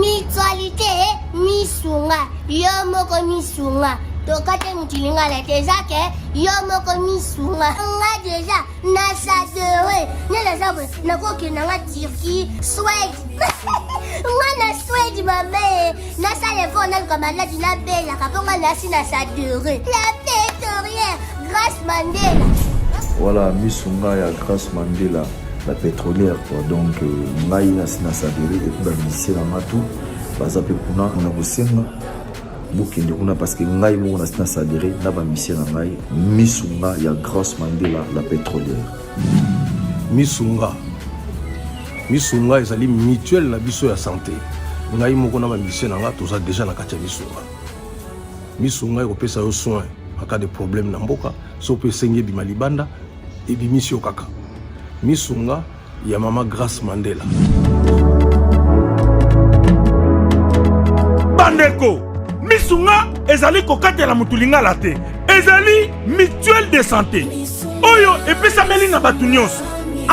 Mutualité misunga yo moko misunga tokate mutu lingala te eza ke yo moko misunga nga deja na sadere nde naza boye nakokende nga turquie swede nga na swede mabe nasala effort naluka maladi nabelaka mpo nga nasi na sadere la pétorière grace mandela voilà misunga ya grace mandela la pétrolière quoi donc euh, ngai nasi na sadere epuis bamusicien na nga tout baza mpe kuna na kosenga bokende kuna parce que ngai moko nasi na sadere na bamusicien na ngai misunga ya grace mandela la pétrolière misunga misunga ezali mutuelle na biso ya santé ngai moko na bamusicien na nga toza deja na kati ya misunga misunga ekopesa yo soin en cas de problème na mboka so mpe esengi ebima libanda ebimisi yo kaka misunga ya mama grace mandela bandeko misunga ezali kokatela motu lingala te ezali mutuelle de santé oyo epesameli na bato nyonso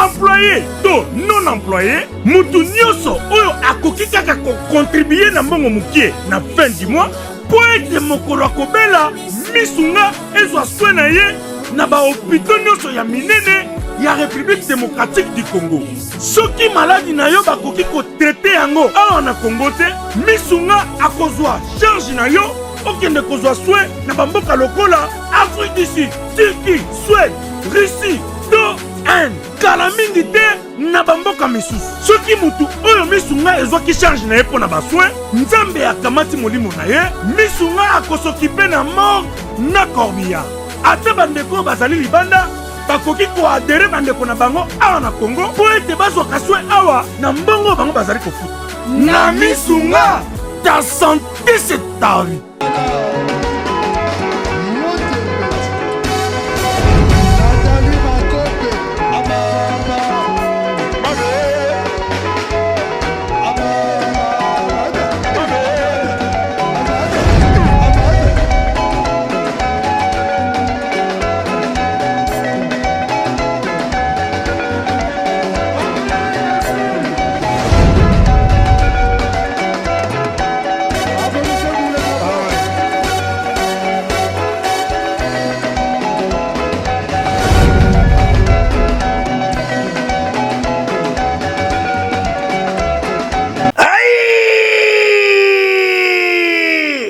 employe to non employe motu nyonso oyo akoki kaka kokontribue na mbongo mokie na fin du mois mpo ete mokolo akobela misunga ezwa soin na ye na bahopito nyonso ya minene ya république démocratique du congo soki maladi na yo bakoki kotraite yango awa na congo te misunga akozwa charge na yo okende kozwa soin na bamboka lokola afrique du sud turquie suède russie to inde kala mingi te na bamboka misusu soki motu oyo misunga ezwaki charge na ye mpo na basoin nzambe akamati molimo na ye misunga akosokipe na morgue na corbillard ata bandeko oyo bazali libanda bakoki koadere bandeko na bango awa na kongo mpo ete bazwaka soin awa na mbongo oyo bango bazali kofuta na misunga ta sante c'est ta vie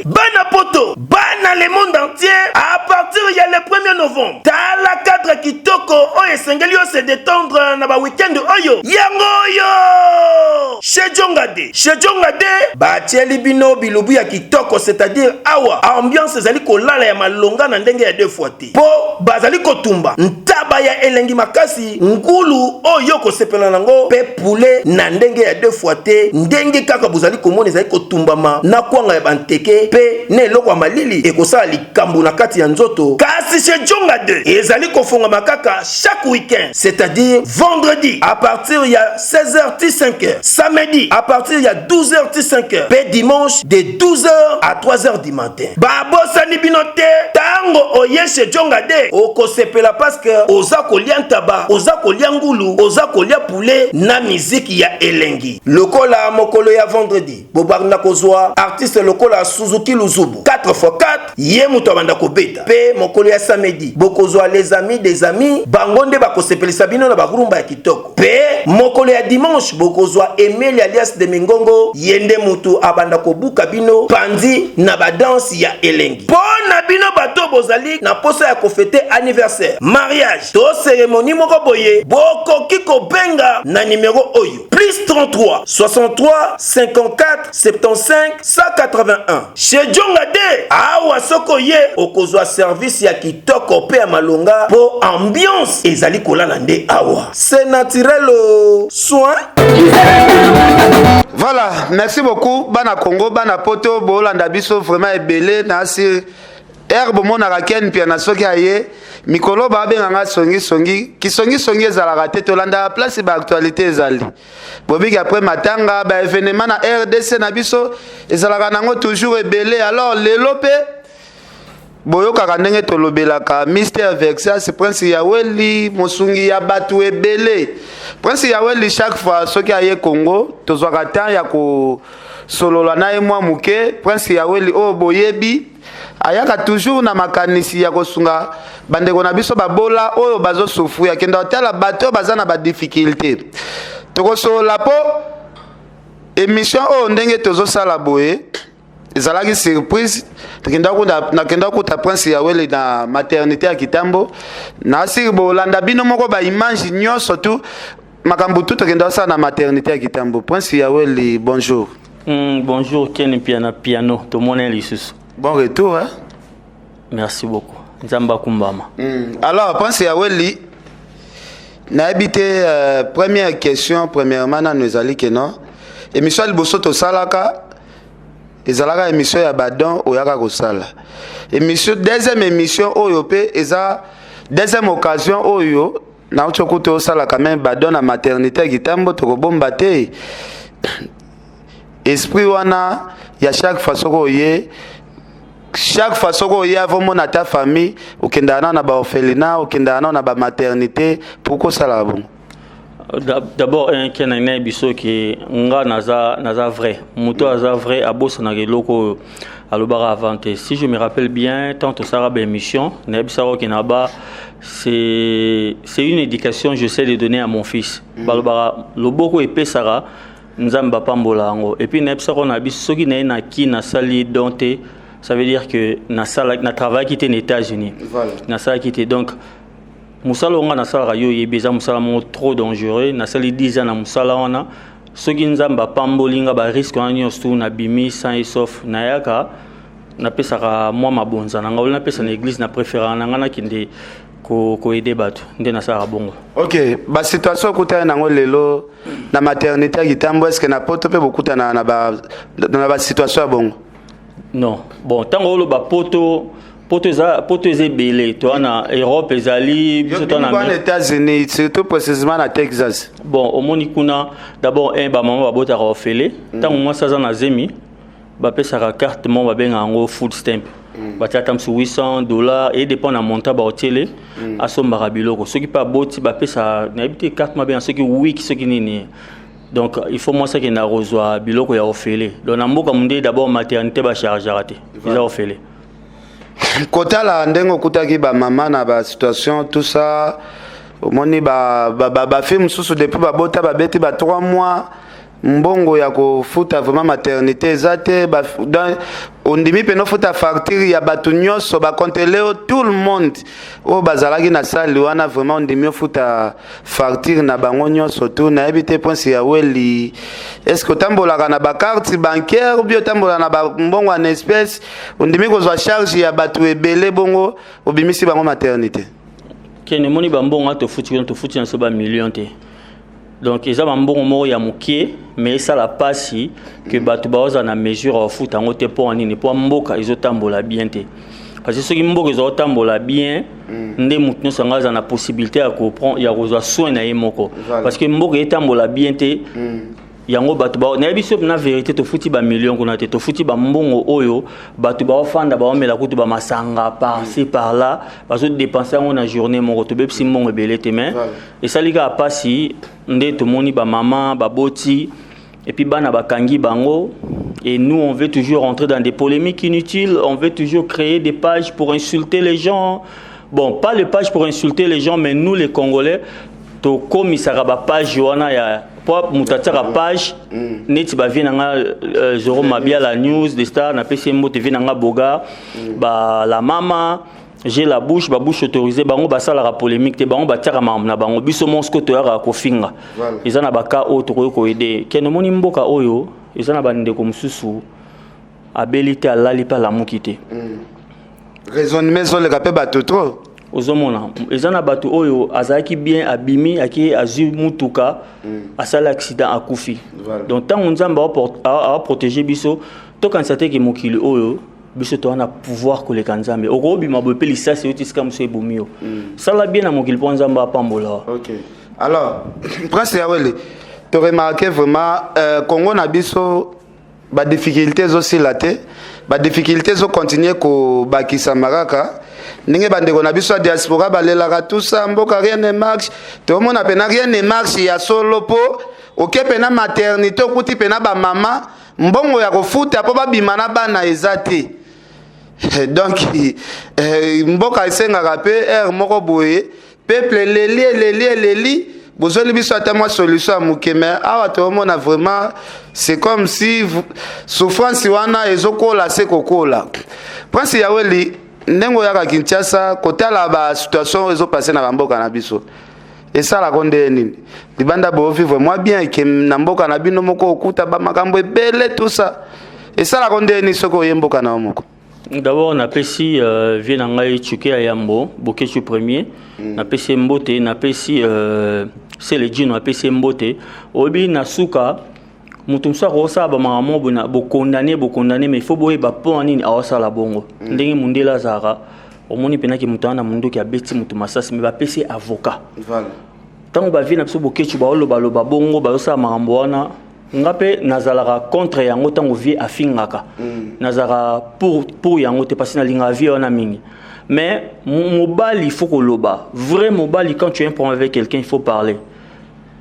Bana poto bana le monde entier à partir ya le 1er novembre tala cadre kitoko oyo esengeli yo se détendre na ba week-end oyo yango oyo chez Djongade chez Djongade batieli bino bilubu ya kitoko c'est-à-dire awa ambiance ezali kolala ya malonga na ndenge ya deux fois te mpo bazali kotumba ntaba ya elengi makasi ngulu oyo kosepela nango mpe poulet na ndenge ya deux fois te ndenge kaka bozali komona ezali kotumbama na kwanga ya banteke mpe na eloko ya malili ekosala likambo na kati ya nzoto kasi chez Djonga 2 ezali kofongama kaka chaque week-end c'est-à-dire vendredi à partir ya 16h ti 5h samedi à partir ya 12h ti 5h mpe dimanche de 12h à 3h du matin babosani bino te ntango oye chez Djonga 2 okosepela parce que oza kolia ntaba oza kolia ngulu oza kolia poulet na miziki ya elengi lokola mokolo ya vendredi bobanda kozwa artiste lokola Suzuki Luzubu 4x4 ye moto abanda kobeta mpe mokolo ya samedi bokozwa les amis des amis bango nde bakosepelisa bino na barumba ya kitoko mpe mokolo ya dimanche bokozwa Emeli alias de Mingongo ye nde moto abanda kobuka bino panzi na badanse ya elengi mpo na bino bato bozali na mposa ya kofete anniversaire mariage to cérémonie moko boye bokoki kobenga na nimero oyo plus 33 63 54 75 181 chez Djonga de awa soko ye okozwa service ya kitoko mpe ya malonga mpo ambiance ezali kolala nde awa c'est naturel oh. soin Voilà, merci beaucoup bana Congo, bana Poto, bolanda biso vraiment ebele na asir Heure bomonaka Ken Mpiana soki aye mikolo ba benga nga songi songi kisongi songi ezalaka te tolandaka place ba actualité ezali bobiki après matanga ba événement na RDC na biso ezalaka nango toujours ebele alors lelo pe boyokaka ndenge tolobelaka Mister Vexas Prince Yaweli mosungi ya bato ebele Prince Yaweli chaque fois soki aye Congo tozwaka temps ya ko Tokosolola na ye mwa moke. Prince Yaweli oyo boyebi ayaka toujours na makanisi ya kosunga bandeko na biso babola oyo bazosouffrir, akenda kotala bato oyo baza na badifficulté. Tokosolola mpo émission oyo ndenge tozosala boye ezalaki surprise. Nakenda kuta Prince Yaweli na maternité ya Kitambo. Nasiri bolanda bino moko baimage nyonso tu, makambo tu tokenda kosala na maternité ya Kitambo. Prince Yaweli, bonjour. Bonjour Ken Piana Piano, tomoni lisusu. Bon retour, hein? Merci beaucoup. Nzambe akumbama. Alors Prince Yaweli, nayebi te, première question, premièrement nano ezali ke non, émission ya liboso tosalaka ezalaka émission ya badon oyaka kosala émission. Deuxième émission oyo mpe eza deuxième occasion oyo nauti okuta osala quand même badon na maternité ya Kitambo. Tokobomba te, esprit wana ya chaque fois soki oye, chaque fois soki oye avomona ta famille, okendaka nao na baorphelinat, okendaka nao na bamaternité. Pourquoi osalaka bongo? D'abord un Ken, nayebi biso ke nga naza vrai moto, aza vrai, abosanaka eloko oyo alobaka avant te. Si je me rappelle bien, tant tosalaka baémission, nayebisaka oke na ba c'est une éducation j'essaie de donner à mon fils. Balobaka loboko epesaka, Nzambe apambola yango. Et puis nayebisaka na biso, soki naye na ki nasali don te, ça veut dire que nasala na travaillaki te na États-Unis. Nasalaki te. Donc mosala oyo nga nasalaka, yo oyebi, eza mosala moko trop dangereux. Nasali 10 ans na mosala wana. Soki Nzambe apamboli nga, barisque wana nyonso tu nabimi sain et sauf, nayaka napesaka mwa mabonza na nga oli napesa na église. Na préféraka na nga nakende koaider bato, nde nasalaka bongo. Ok, basituation okutani nango lelo na maternité ya Kitambo, est-ce na Poto mpe bokutana na basituation ya bongo? Non, bon, ntango oloba Poto, poto eza ebele. Toa na Europe, ezali biso toa na États-Unis, surtout précisément na Texas. Bon, omoni kuna, d'abord un, bamama babotaka ofele. Ntango mwasi aza na zemi, bapesaka carte moko babengaka yango food stamp. Batia ata mosu 800 $, edépend na montant baotiele. Asombaka biloko. Soki mpe aboti, bapesaka, nayebi te, carte mo babenga soki WIC, soki nini. Donc il faut mwasi akende kozwa biloko ya ofele. Donc na mboka munde, d'abord maternité bachargeaka te, eza ofele. Kotala ndenge okutaki bamama na basituation, tout ça, omoni bafille mosusu depuis babota, babeti ba 3 mois, mbongo ya kofuta vraiment maternité eza te. Donc ondimi mpena ofuta facture ya bato nyonso bakontele yo, tout le monde oyo bazalaki na sali wana, vraiment ondimi ofuta facture na bango nyonso tu. Nayebi te, Prince Yaweli, est ce que otambolaka na bacarte bancaire ou bien otambolaka na bambongo en espèce? Ondimi kozwa charge ya bato ebele bongo, obimisi bango maternité? Kende, omoni, bambongo wana tofuti kuna, tofuti na biso bamillion te. Donc eza bambongo moko ya moke, mais esala mpasi ke bato baozala na mesure ya kofuta yango te. Mpo nini? Mpo mboka ezotambola bien te. Parce que soki mboka ezotambola bien, nde moto nyonso yango aza na possibilité ya kozwa soin na ye moko. Parce que mboka etambola bien te, yango bato ba nayebi so na vérité, tofuti bamillion kuna te. Tofuti bambongo oyo bato baofanda, baomela kutu bamasanga par-ci par-là, bazodépenser yango na journée moko. Tobebisi mbongo ebele te, mais esali kaka mpasi nde tomoni bamama baboti et puis bana bakangi bango. Et nous, on veut toujours entrer dans des polémiques inutiles, on veut toujours créer des pages pour insulter les gens. Bon, pas les pages pour insulter les gens, mais nous les Congolais, tokomisaka bapage wana ya po moto atiaka page neti bavie na nga, Zoro Mabiala News de Star, napesi ye mbote, vie na nga Boga, ba la mama j'ai la bouche, babouche autorisée, bango basalaka polémique te, bango batiaka makambo na bango. Biso mosiko toyaka kofinga. Eza na baka oyo tokoki koaider. Kende, omoni, mboka oyo eza na bandeko mosusu abeli te, alali mpe alamuki te. Raisonnement ezoleka mpe bato trop. Ozomona, eza na bato oyo azalaki bien, abimi, ake azwi mutuka, asali accident, akufi. Donc ntango Nzambe aoprotéger biso, tokanisa te ke mokili oyo biso toza na pouvoir koleka Nzambe. Okobima boye mpe lisasi euti esika mosusu, ebomi yo. Sala bien na mokili mpo Nzambe apambola. Ok, alors Prince Yaweli, toremarquer vraiment, Congo na biso, badifficulté ezosila te, badifficulté ezocontinuer kobakisama kaka. Ndenge bandeko na biso ya diaspora balelaka tusa mboka, rien ne marche. Tomona mpena rien ne marche ya solo, mpo oke mpena maternité, okuti mpena bamama. Mbongo ya kofuta mpo babima na bana eza te. Donc eh, mboka esengaka mpe heure moko boye peuple eleli eleli eleli, bozweli biso ata mwa solution ya moke. Mais awa toomona vraiment, c'est comme si souffrance wana ezokola se kokola. Prince Yaweli, ndenge oyaka Kinshasa kotala basituation oyo ezopase na bamboka na biso, esalaka nde nini? Libanda bovivre mwa bien ke na mboka na bino moko okuta bamakambo ebele, tout ça. Esalaka nde nini soki oye mboka na yo moko? D'abord napesi vieux na ngai Tsuke ya Yambo, Bokechu premier, napesi ye mbote. Napesi Sele Dino, napesi ye mbote. Oyebi, na suka moto mosusu akosala bamakambo boye na bokondane bokondane, mais il faut boyeba mpo nini aosala bongo. Ndenge mondele azalaka, omoni mpenaki moto wana na mondoki abeti moto masasi, mais bapesi ye avocat. Ntango bavieux na biso Bokechu baolobaloba bongo, bazosala makambo wana, nga mpe nazalaka contre yango. Ntango vieux afingaka, nazalaka pour yango te, parce nalingaka vieux wana mingi. Mais mobali, il faut koloba. Vrai mobali, quand tu as un problème avec quelqu'un, il faut parler,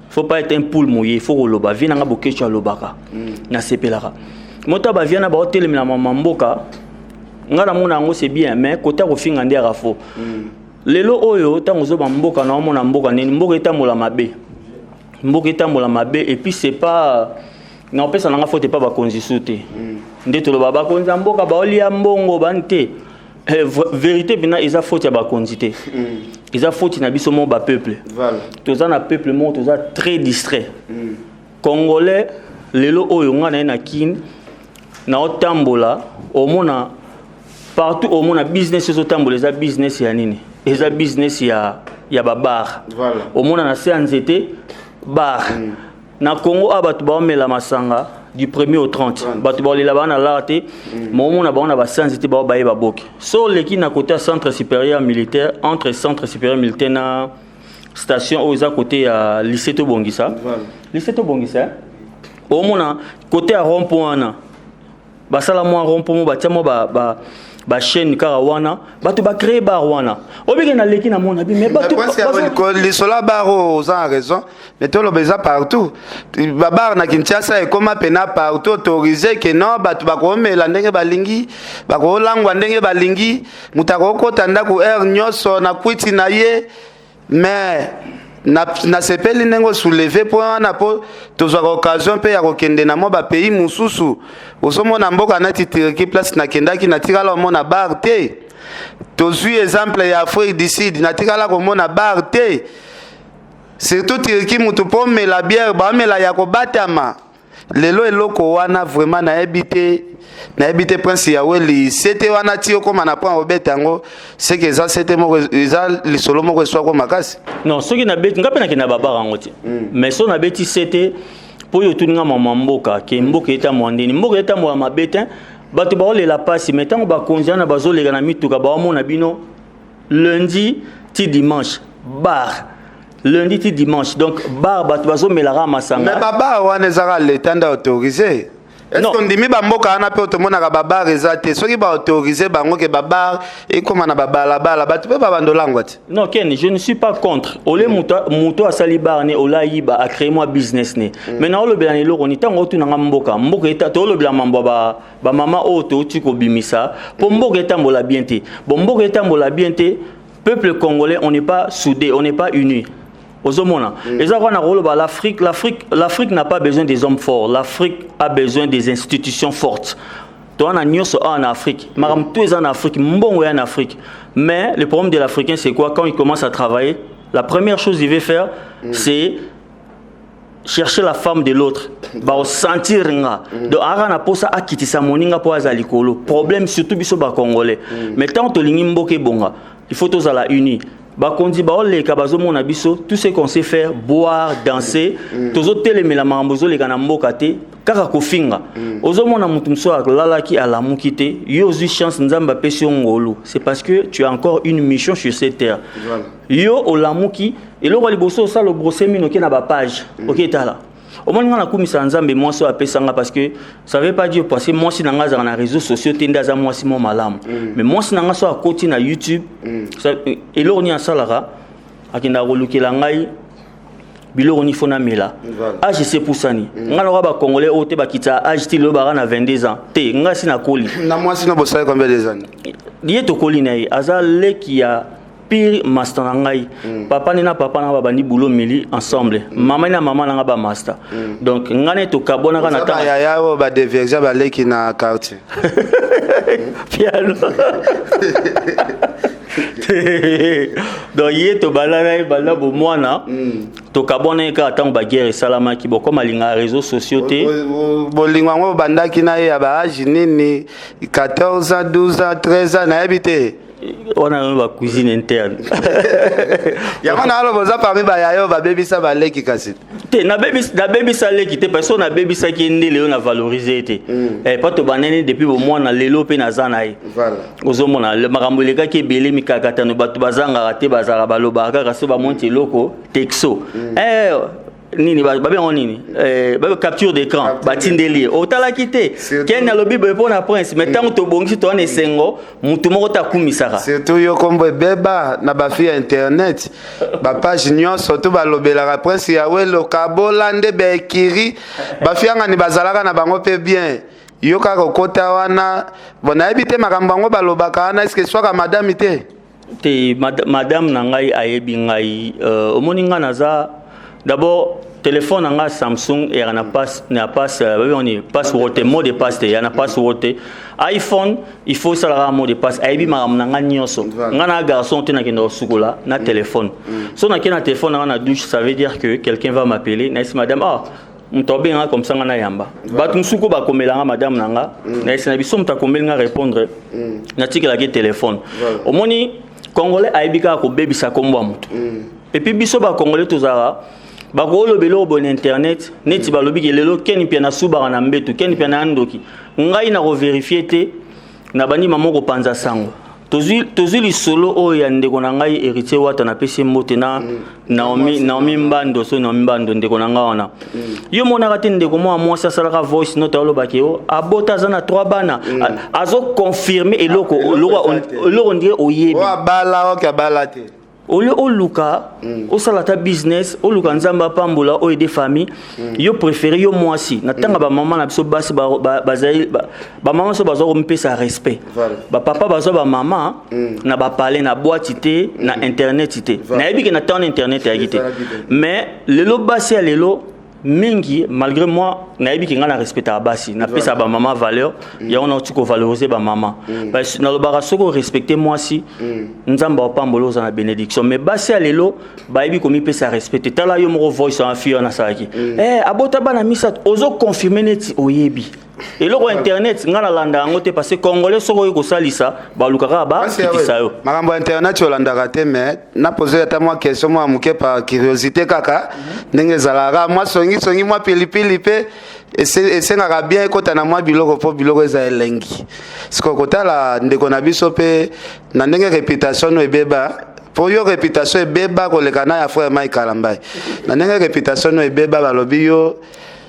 faut pas être un poule mouillé, il faut koloba. Vieux nanga Bokechu alobaka, nasepelaka. Moto bavieux na baotelemela mama mboka, nga namona yango c'est bien, mais kota kofinga nde yaka faux. Lelo oyo ntango ozoba mboka na omona mboka nini, mboka etambola mabe, mboka etambola mabe. Et puis c'est pas na opesa nanga faute epa bakonzi su te. Nde toloba bakonzi ya mboka baolia mbongo bani te. Vérité mpena, eza faute ya bakonzi te, eza faute na biso moko bapeuple. Toza na peuple moko toza très distrait. Congolais lelo oyo, nga na ye na Kine, naotambola, omona partout, omona business ezotambola. Eza business ya nini? Eza business ya babar. Omona na se ya nzete bar. Na Congo awa bato baomela masanga du premier au 30, bato baolela baa na lar te. Ma omona bango na basanzi te, bao baye baboke. So oleki na côté ya Centre supérieur militaire, entre Centre supérieur militaire na station oyo eza côté ya lycée Tobongisa, lycée Tobongisa, omona côté ya rond point wana, basala mwa rond point mo, batia mwa bachaîne kaka wana, bato bacréer bar wana. Obike naleki na mona bi, mais bato Lisolo ya bar oyo, oza na raison, mais toloba eza partout. Babar na Kinshasa ekóma pena partout autorisé ke non, bato bakomela ndenge balingi, bakolangwa ndenge balingi, moto akokota ndako heure nyonso na kwiti na ye. Mais nasepeli ndenge osoulever mpo wana, mpo tozwaka occasion mpe ya kokende na mwa bapays mosusu. Ozomona mboka neti Turquie, place nakendaki, natikala omona bar te. Tozwi exemple ya Afrique du Sud, natikala komona bar te. Surtout Turquie, mutu mpo omela bière, baomela ya kobatama. Lelo eloko wana vraiment nayebi te, nayebi te. Prince Yaweli, sete wana ti okóma na point obeta yango, seke eza sete moko, eza lisolo moko eswako makasi. Non, soki nabeti, nga mpe nakende na babar yango te. Mais so nabeti sete mpo oyo otuni nga mama mboka ke mboka etambola ndeni, mboka etambola mabe te, bato baolela mpasi. Mais ntango bakonzi wana bazoleka na mituka, baomona bino lundi ti dimanche bar, lundi ti dimanche, donc bar, bato bazomelaka masanga. Mais babar wana ezaka leta nde autorisé. Est-ce ondimi bamboka wana mpe tomonaka babar eza te? Soki baautorise bango ke babar ekóma na babalabala, bato mpe babandolangwa te. Non Ken, je ne suis pas contre. Ole moto moto asali bar ne, ola ayiba, acréer mwa business ne. Mais naolobela na eloko ni ntango otunanga mboka, mboka eta, toolobela mambo ya bamama oyo touti kobimisa mpo mboka etambola bien te. Bon, mboka etambola bien te, peuple congolais, on n'est pas soudé, on n'est pas unis. Ozomona, eza kaka na koloba l'Afrique, l'Afrique, l'Afrique n'a pas besoin des hommes forts, l'Afrique a besoin des institutions fortes. Toza na nyonso awa na Afrique, makambo to eza na Afrique, mbongo ya na Afrique. Mais le problème de l'Africain, c'est quoi? Quand il commence à travailler, la première chose qu'il veut faire, c'est chercher la femme de l'autre. Baosentir nga, donc aka na posa akitisa moninga mpo aza likolo. Problème surtout biso bacongolais. Mais tant tolingi mboka ebonga, il faut tozala uni. Bakonzi baoleka, bazomona biso, tout ce qu'on sait faire, boire, danser. Tozotelemela makambo ezoleka na mboka te, kaka kofinga. Ozomona moto mosusu alalaki, alamuki te. Yo ozwi chance, Nzambe apesi yo ngolu, c'est parce que tu as encore une mission sur cette terre. Yo olamuki, eloko ya liboso osala, obrosser mino, oke na bapage, oke tala. Omoni, nga nakumisa Nzambe mwasi oyo apesanga, parce que ça veut pas dire parce que mwasi na nga azalaka na réseaux sociaux te nde aza mwasi mo malamu. Mais mwasi na nga so akoti na YouTube, eloko nini asalaka? Akendaka kolukela ngai. Biloko nini fo namela? Age esi epusani. Ngai nakoka bacongolais oyo te bakitisa age ti lelo baka na 22 ans te. Ngai si nakoli. Na mwasi no bosali combien des années? Ye tokoli na ye, aza leki ya pire master na ngai. Papa ne na papa na nga babandi boulot mili ensemble. Mama na mama na nga ba master. Donc ngai ne tokabwanaka na tanga. Yaya oyo ba dévierge baleki na quartier. Piano. Donc ye tobanda ye banda bomwana, tokabwana ye kaka ntango baguerre esalamaki. Bokoma alingaka réseaux sociaux te. Bolingo yango obandaki na ye ya baage nini? 14 ans, 12 ans, 13 ans, nayebi te. Wana yango bacuisine interne. Yango na aloba oza parmi bayaya oyo babebisa baleki kasi. Te, nabebisa leki te, parce que nabebisaki ye nde lelo na valorize ye te. Po tobandani depuis bomwana, lelo mpe naza na ye. Ozomona makambo elekaki ebele, mikakatano, bato bazangaka te, bazalaka balobaka kaka so bamonti eloko texo. Nini babengo nini, capture d'écran, batindeli ye, otalaki te. Ken alobi boye mpo na Prince, mais ntango tobongisi, toza na esengo, motu moko te akumisaka. Surtout yo, kombo ebeba na bafille ya internet, bapage nyonso to balobelaka Prince ya Welo kabola nde baekiri bafiangani bazalaka na bango mpe bien. Yo kaka okota wana, bon, nayebi te makambo yango balobaka wana, eske swaka madame te? Te, madame na ngai ayebi ngai. Omoni ngai naza d'abord téléphone na ngai Samsung eyaka na passe, na passe, babengo nini, password te, mot de passe te, ya na password te. iPhone, il faut osalaka mot de passe. Ayebi makambo na ngai nyonso. Ngai na garçon te, nakende kosukola na téléphone. So nakende na téléphone na ngai na douche, ça veut dire que quelqu'un va m'appeler. Nayesi madame: ah, moto abengaka comme ça, nga nayamba. Bato mosusu ko bakomelanga madame na nga, nayesi na biso, moto akomeli nga répondre, natikelaki téléphone. Omoni, congolais ayebi kaka kobebisa kombo ya moto. Et puis biso bacongolais tozalaka bakoloba eloko boye na internet, neti balobi ke lelo Ken Mpiana asubaka na mbeto, Ken Mpiana ya ndoki. Ngai na kovérifier te, na bandi mama kopanza sango. Tozwi lisolo oyo ya ndeko na ngai Héritier Wata, napesi mbote na Naomi, Naomi Mbando. So Naomi Mbando, ndeko na ngai wana, yo monaka te ndeko mwa mwasi asalaka voice note, alobaki o abota, aza na 3 bana, azoconfirme eloko eloko ndire oyebi. Abala oke abala te. Au lieu oluka osala ata business, oluka Nzambe apambola, oyo ede famille, yo préféré yo mwasi na ntanga. Bamama na biso basi bazali bamama so bazwa komipesa respect. Bapapa bazwa bamama na bapale na boîte te, na internet te. Nayebi ke na ntango na internet eyaki te, mais lelo basi ya lelo mingi, malgré moi nayebi ke ngai na respectaka basi, napesaka bamama valeur. Yango nauti kovaloriser bamama. Nalobaka soki orespecte mwasi, Nzambe apambola, oza na bénédiction. Mais basi ya lelo bayebi komipesa respect te. Tala yo moko voice wana, fille wana asalaki, abota bana misato, ozoconfirme neti oyebi eloko. Internet, ngai nalanda yango te, parce que congolais soki oyi kosalisa, balukaka bakitisa yo. Makambo ya internet olandaka te, mais napose ata mwa question mwa moke par curiosité kaka, ndenge ezalaka mwa songisongi, mwa pilipili mpe esengaka bien ekota na mwa biloko mpo biloko eza elengi. Sikoyo kotala ndeko na biso mpe na ndenge réputation no ebeba, mpo yo réputation ebeba koleka na ya frère Mike Kalambai, na ndenge réputation no ebeba, balobi yo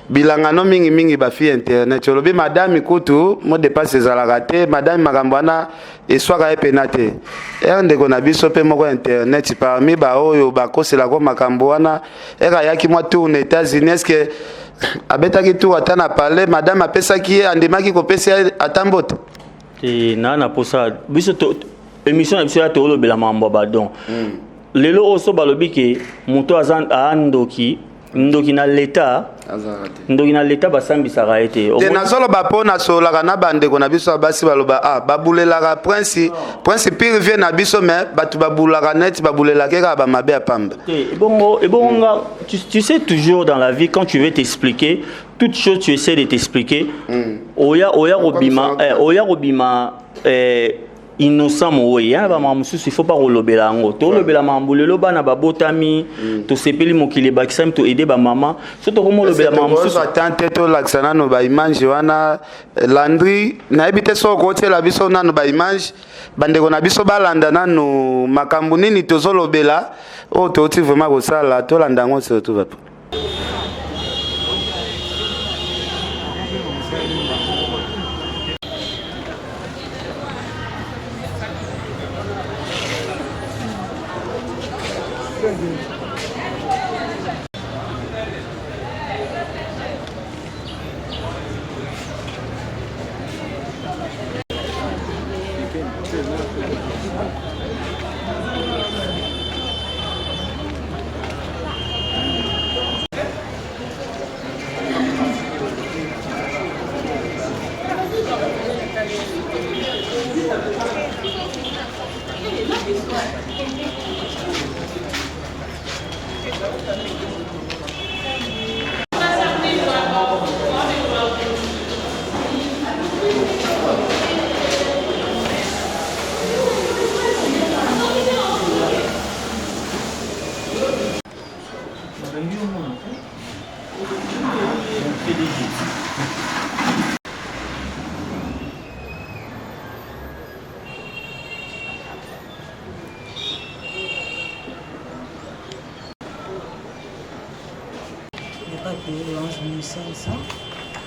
bilangano mingimingi bafille internet, olobi madame kutu mot de passe ezalaka te, madame makambo wana eswaka ye pena te. Ere ndeko na biso mpe moko internet parmi baoyo bakoselako makambo wana, ere ayaki mwa tour na États-Unis, est-ce abetaki tour ata na palais, madame apesaki ye, andimaki kopesa ye ata mbote? Te, naa na posa biso émission na biso ya toolobela makambo ya badon. Lelo oyo so balobi ke moto aza ndoki, ndoki na leta, ndoki na leta basambisaka ye te. Te, nazoloba mpo nasololaka na bandeko na biso ya basi, baloba ah, babulelaka Prince, Prince pire vie na biso, mais bato babulaka neti babulelaka kaka bamabe ya pamba. Te, ebongo ebongo nga, tu sais, toujours dans la vie, quand tu veux t'expliquer toute chose, tu essaies de t'expliquer, oya kobima, oya kobima innocent. Mowe ya na bamakambo mosusu, il faut pas kolobela yango. Tolobela makambo lelo, bana babotami, tosepeli, mokili ebakisami, toaide bamama. So tokoma olobela makambo mosusu. Atan te, tolakisa nano baimage wana. Landry, nayebi te soki okotiela biso nano baimage, bandeko na biso balanda nano makambo nini tozolobela oyo touti vraiment kosala. Tolanda yango surtout papa. 500.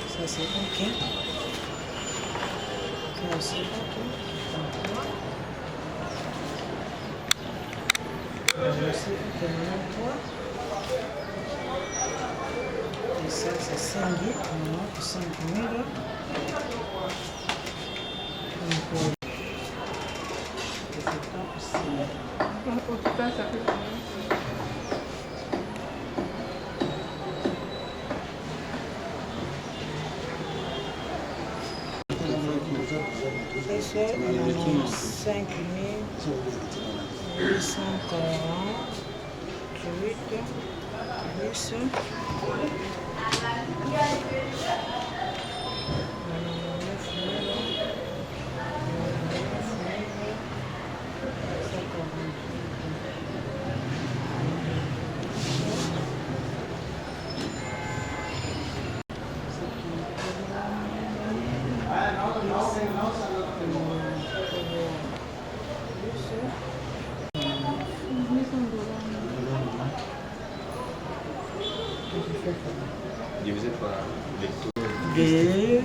Ça c'est ok. Ça aussi ok. 33. Ça aussi ok. 93. Et ça c'est 5 95 000. Au total, ça fait combien? C'est 5 848 plus Divisé par les taux. 2,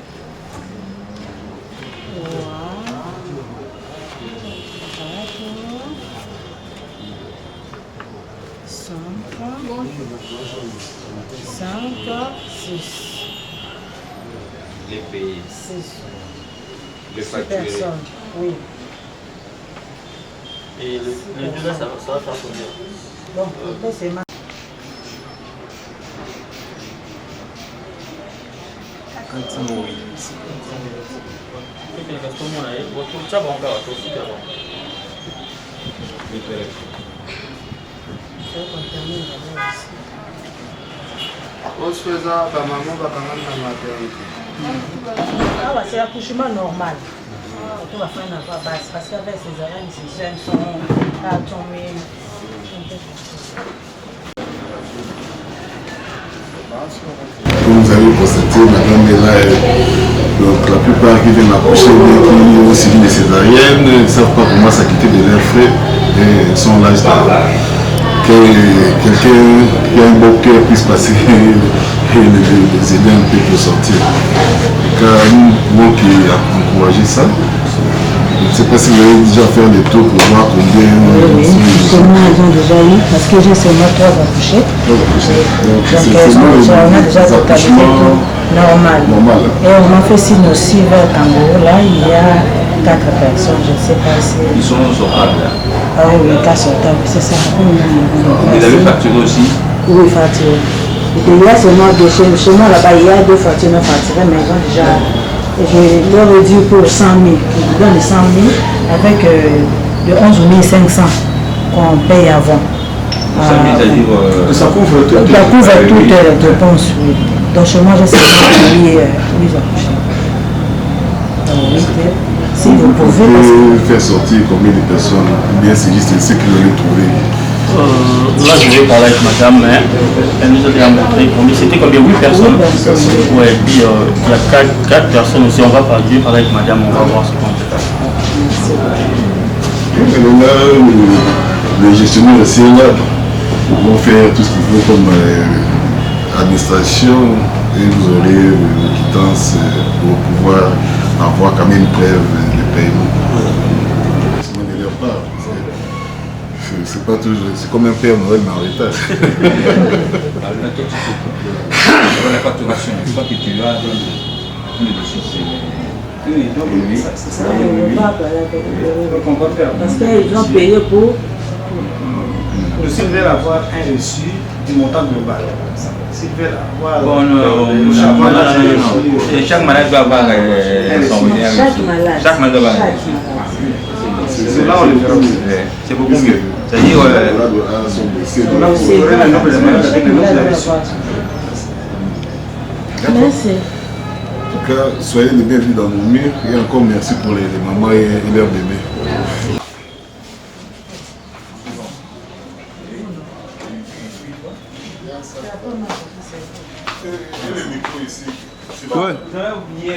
3, 4, 5, 5, 6. Les pays. 6. Les facturés. Personnes, oui. Et le, les deux là, ça, ça va faire combien? Bon, après c'est ma. 408. Oso eza bamama bakangami na maternité. Awa c'est accouchement normal. Bato bafandi na voie basse parce qu'avec césarienne, ces jeunes sont à tomber. Comme vous avez constaté, madame est là. Donc la plupart qui viennent accoucher, qui ont subi des césariennes, ne savent pas comment s'acquitter de leurs frais et sont là que quelqu'un qui a un beau cœur puisse passer et les aider un peu pour sortir. Car nous pouvons encourager ça. Je ne sais pas si vous avez déjà fait des tours pour voir combien. Oui, oui. Justement, ils ont déjà eu, parce que j'ai seulement trois accouchés. Donc, Donc, on a déjà totalisé tout normal. Normal. Et on m'a fait signe aussi vers Kangourou, là, il y a quatre personnes, je ne sais pas si. Ils sont sortables là. Ah oui, oui, cas sortable, c'est ça. Vous avez facturé aussi? Oui, facturé. Et puis, il y a seulement deux, chez moi là-bas, il y a deux factures non facturées, mais ils ont déjà. Je leur ai dit pour 100 000, je donne les 100 000 avec de 11 500 qu'on paye avant. 100 000, c'est-à-dire. Ça couvre tout. Ça couvre toutes les dépenses, oui. Donc chez moi, j'ai seulement 8 accouchés. Donc 8, si vous pouvez. Vous pouvez faire sortir combien de personnes? Ou bien c'est juste ceux qui vous trouvé? Là, je vais parler avec madame, mais elle nous a déjà montré combien. C'était combien? 8 personnes? 8 personnes. Ouais, et puis il y a 4 personnes aussi. On va parler, je vais parler avec madame, on va voir ce qu'on peut faire. Et là, le gestionnaire aussi est là. Ils vont faire tout ce qu'il faut comme administration et vous aurez une quittance pour pouvoir avoir quand même une preuve de paiement. Ne leur part. C'est pas toujours, c'est comme un Père Noël mais en retard. Alors là, toi, tu t'occupes de la facturation. Une fois que tu as le dossier, c'est. Oui, oui. C'est ça, donc on va faire. Parce qu'ils ont payé pour. Nous, s'ils veulent avoir un reçu du montant global, s'ils veulent avoir. Bon, non, non, non. Chaque malade doit avoir son reçu. Chaque malade. Chaque malade doit avoir un reçu. C'est là on le verra. C'est beaucoup mieux. C'est-à-dire. Merci. En tout cas, soyez les bienvenus dans nos murs et encore merci pour les mamans et leurs bébés. Le micro ici. Ouais. J'avais oublié.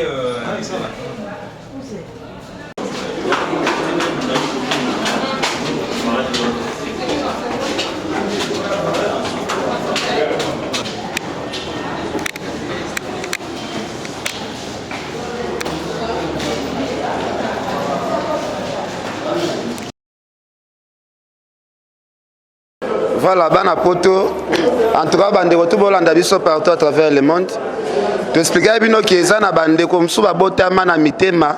Voilà, bana poto. En tout cas, bandeko tout bolanda biso partout à travers le monde. Toexplikaki bino ke eza na bandeko mosusu babotama na mitema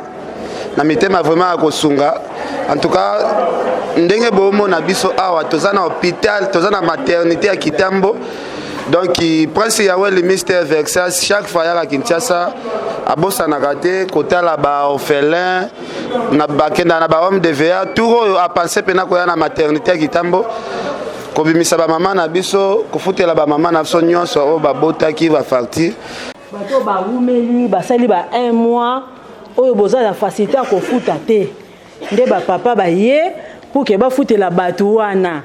na mitema vraiment ya kosunga. En tout cas, ndenge bomona biso awa toza na hôpital, toza na maternité ya Kitambo. Donc Prince Yaweli Mister Vexas chaque fois ayaka Kinshasa abosanaka te kotala ba orphelin na bakenda na ba homme de veillard tour oyo apense mpena koya na maternité ya Kitambo kobimisa bamama na biso kofutela bamama na biso nyonso oyo babotaki bafacture bato bawumeli basali ba un mois oyo boza na facilité ya kofuta te nde bapapa baye pour ke bafutela bato wana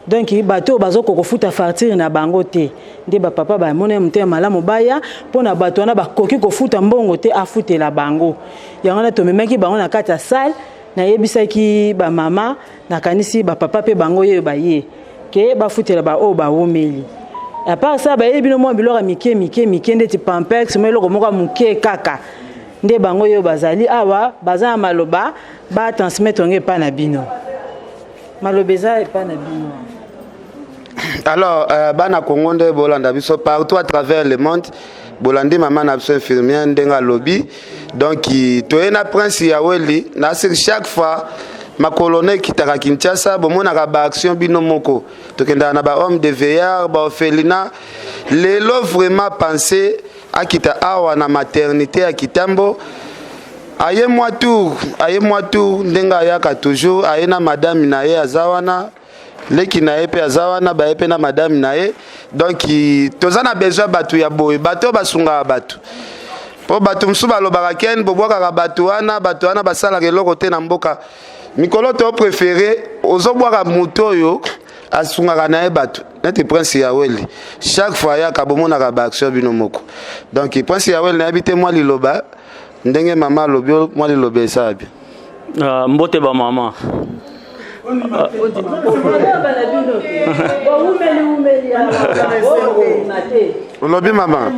donc bato oyo bazokoka kofuta facture na bango te nde bapapa bamona ye motema malamu baya mpo na bato wana bakoki kofuta mbongo te afutela bango yango wana tomemaki bango na kati ya salle nayebisaki bamama nakanisi bapapa mpe bango yeyo baye ke bafutela baoyo bawumeli à part ça bayebi bino mwa biloko ya mike mike mike ndeti pampex mwa eloko moko ya moke kaka nde bango yeyo bazali awa baza na maloba batransmettre yango epai na bino maloba eza epai na bino alors euh, bana congo nde bolanda biso partout à travers le monde bolandi mama na biso infirmière ndenge alobi donc toye na prince yaweli na chaque fois makolo na ekitaka kinshasa bomonaka baaction bino moko tokendaka na bahomme de veillard baorphelinat lelo vraiment pense akita awa na maternité ya kitambo aye mwa tour aye mwa tour ndenge ayaka toujours aye na madame na ye aza wana leki na ye mpe aza wana baye mpe na madame na ye donc toza na besoin bato ya boye bato oyo basungaka bato mpo bato mosusu balobaka ken bobwakaka bato wana bato wana basalaka eloko te na mboka mikolo to préféré ozobwaka moto oyo asungaka na ye bato neti prince yaweli chaque fois ayaka bomonaka baaction bino moko donc prince yaweli nayebi te mwa liloba ndenge mama alobi mwa liloba esala bien uh, mbote bamama olobi mama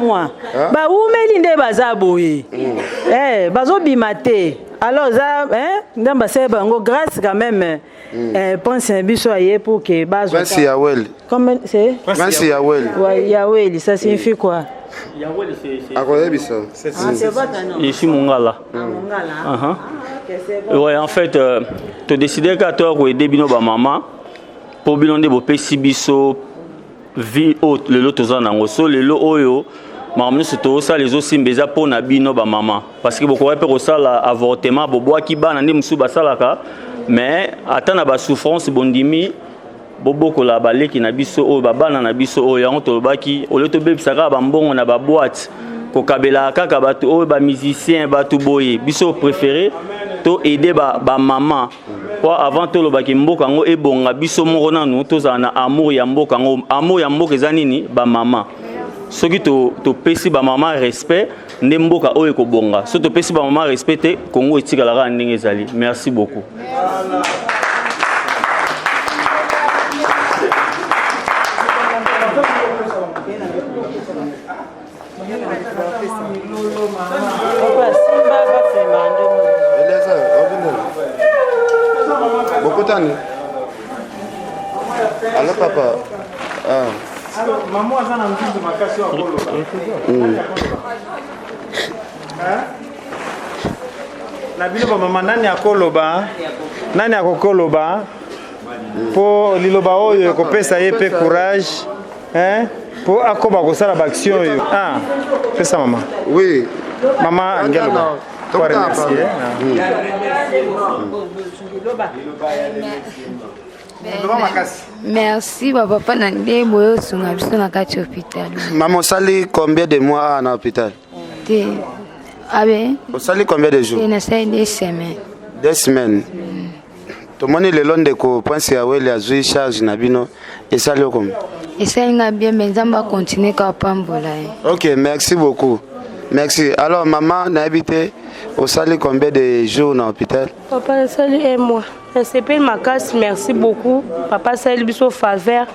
bawumeli nde baza boye mm. eh, bazobima te alors eza nzambe asali bango grâce quand même Mm. Eh, prince na biso aye pour que bazwa Prince Yaweli. Comment c'est Prince Yaweli. Ouais, Yaweli, ça signifie quoi Yaweli c'est Akoyebisa. Ah, c'est votre nom. Je suis Mongala. Ah, Mongala. Uh -huh. Ah, ok, c'est bon. Ouais, en fait, euh, to décider ka to ko aider bino ba maman pour bino nde bopesi biso vie oyo lelo toza nango so lelo oyo makambo nyonso tozosala ezosimba eza mpo na bino bamama parce que bokoki mpe kosala avortement bobwaki bana nde mosusu basalaka mais ata na basouffrance bondimi bobokola baleki na biso oyo babana na biso oyo yango tolobaki olio tobebisa kaka bambongo na baboite kokabelaka kaka bato oyo bamusicien bato boye biso préféré to aider bamama ba po avant tolobaki mboka yango ebonga biso moko nanu tozala na amour ya mboka yango amour ya mboka eza nini bamama soki topesi to bamama respect nde mboka oyo ekobonga soki topesi bamama respect te kongo etikalaka kaka ndenge ezali merci beaucoup bokutani alo papa ah. Maman aza na nzunzu makasi oyo akoloba. Mm. Na bino ba mama nani akoloba? Nani akokoloba? Po liloba oyo ekopesa ye pe courage. Hein? Po akoba kosala ba action oyo. Ah, pesa mama. Oui. Mama alingi aloba. Po remercier. Merci ba papa na nde boye osunga biso na kati ya hôpital. Mama osali combien de mois awa na hôpital? Te abe. Osali combien de jours? Te nasali deux semaines. Deux semaines. Mm. Tomoni lelo ndeko Prince Yaweli azwi charge na bino esali yo combien? Esali nga bien mais Nzambe akontinue kaka pambola ye. Ok, merci beaucoup. Merci. Alors maman nayebi te osali combien de jours na hôpital? Papa nasali un mois. Nasepeli makasi merci beaucoup papa asaleli biso faveur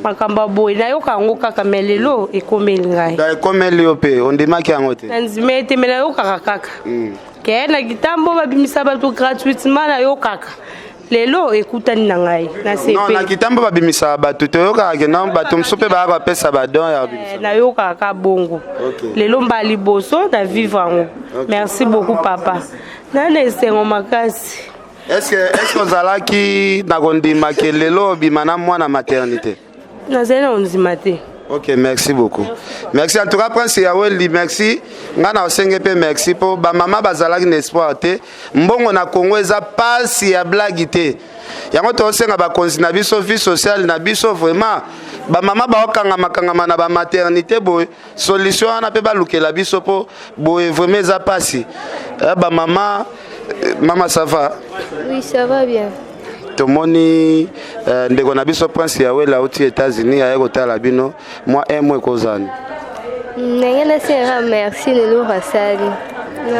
makambo ya boye nayoka yango kaka me lelo ekomeli ngai ekomeli yo mpe ondimaki yango te nandima ete me nayokaka kaka hmm. ke na kitambo babimisa bato gratuitement nayokaka. Lelo ekutani na ngai. Non, na kitambo babimisaka bato, toyokaka ke non, bato mosusu mpe bayaka bapesa badon ya eh, nayokaka ka bongo. Lelo mbala liboso na vivre yango. Merci beaucoup papa. Nana esengo makasi. Est-ce que ozalaki na kondima ke lelo obima na mwana maternité? Nazali na kondima te. Ok, merci beaucoup. Merci en tout cas Prince Yaweli, merci. Nga na osenge pe merci po ba mama bazalaki na espoir te. Mbongo na Congo eza pasi ya blague te. Yango tosenga bakonzi na biso vie sociale na biso vraiment ba mama baokangama kangama na ba maternité boye solution wana pe balukela biso po boye vraiment eza pasi. Eh, ba mama eh, mama ça va? Oui, ça va bien. Tomoni eh, ndeko na biso Prince Yawela auti États-Unis aye kotala bino mwa un mois ekozani. Ndenge nasenga merci na eloko asali.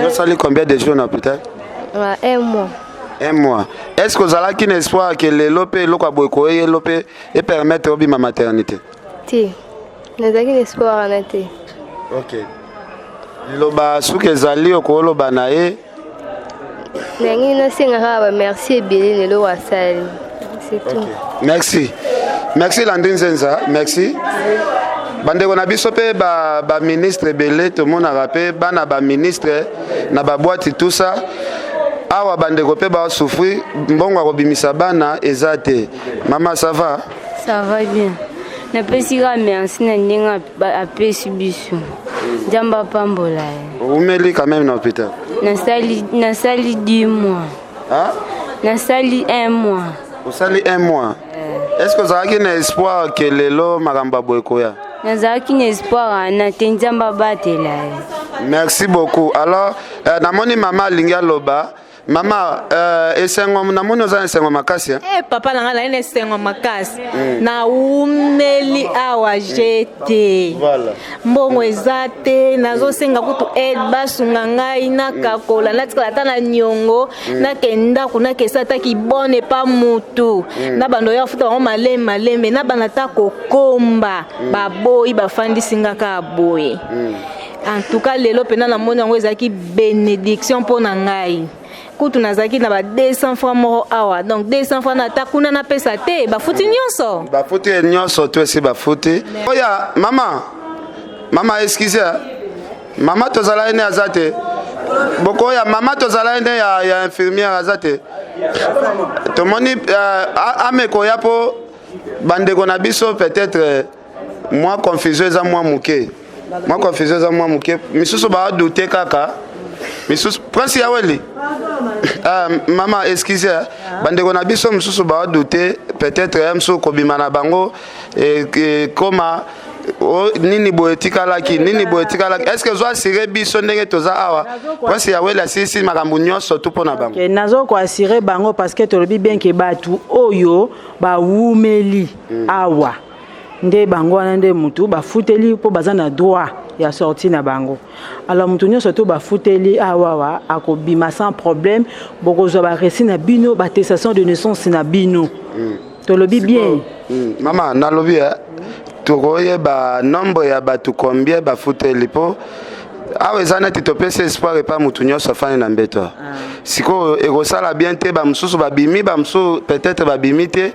Osali combien de jours na hôpital? Un mois. Un mois. Est-ce que ozalaki na espoir ke lelo mpe eloko ya boye koyelo mpe epermettre obima maternité? Te, nazalaki na espoir wana te. Ok. Liloba suki ezali okoloba na ye. Ndenge nasenga kaka ba merci ebele na eloko asali. C'est tout. Okay. Merci. Merci Landry Nzenza, merci. Bandeko na biso mpe ba, ba ministre ebele tomonaka mpe bana ba ministre na ba boîte tout ça. Awa bandeko mpe ba souffrir mbongo ya kobimisa bana eza te. Mama ça va? Ça va bien. Napesi kaka merci na ndenge apesi biso. Nzambe apambola ye. Oumeli quand même na hôpital? Nasali nasali 10 mois. Hein? Nasali 1 mois. Osali 1 mois. Est-ce que ozalaki na espoir ke lelo makambo ya boye koya? Nazalaki na espoir wana te, Nzambe abatela ye. Merci beaucoup. Alors, euh, namoni mama alingi aloba. Mama, euh, esengo namoni oza na esengo makasi. Hein? Eh, papa na ngai naye na esengo makasi. Naumeli awa je te. Voilà. Mbongo eza te, nazosenga kutu aide basunga ngai nakakola, natikala ata na niongo, nake ndako nakesa ata kibone epa mutu. Na bando ya futa bango malembe malembe, na banda ata kokomba, baboyi bafandisi nga kaka boye. En tout cas lelo pena namoni yango ezalaki bénédiction mpo na ngai. Kutu nazalaki na ba 200 francs moko awa, donc 200 francs na ata kuna napesa te, bafuti nyonso. Bafuti nyonso to esi bafuti. Oya mama, mama excuse mama tozalaki ne aza te. Bokoya mama tozalaki ne ya, ya infirmière aza te. Tomoni uh, amekoya po bandeko na biso peut-être mwa confusion eza mwa moke. Mwa confusion eza mwa moke. Misusu ba douter kaka. Misusu Prince Yaweli. Ah, mama excuse bandeko na biso mosusu ba douter peut-être ya mosusu kobima na bango ekoma nini boye etikalaki, nini boye etikalaki. Est-ce que ozo assurer biso ndenge toza awa? Prince Yaweli asilisi makambo nyonso tu mpo na bango. Okay, nazo ko assurer bango parce que tolobi bien ke batu oyo bawumeli awa nde bango wana nde mutu bafuteli mpo baza na droit ya sortie na bango. Alors mutu nyonso to bafuteli awa akobima sans problème, bokozwa ba reçu na bino, ba attestation de naissance na bino. Tolobi bien. Mama nalobi tokoyeba nombre ya bato combien bafuteli po awa eza neti topesi espoir epa mutu nyonso afandi na mbeto. Sikoyo ekosala bien te, ba mosusu babimi, ba mosusu peut-être babimi te.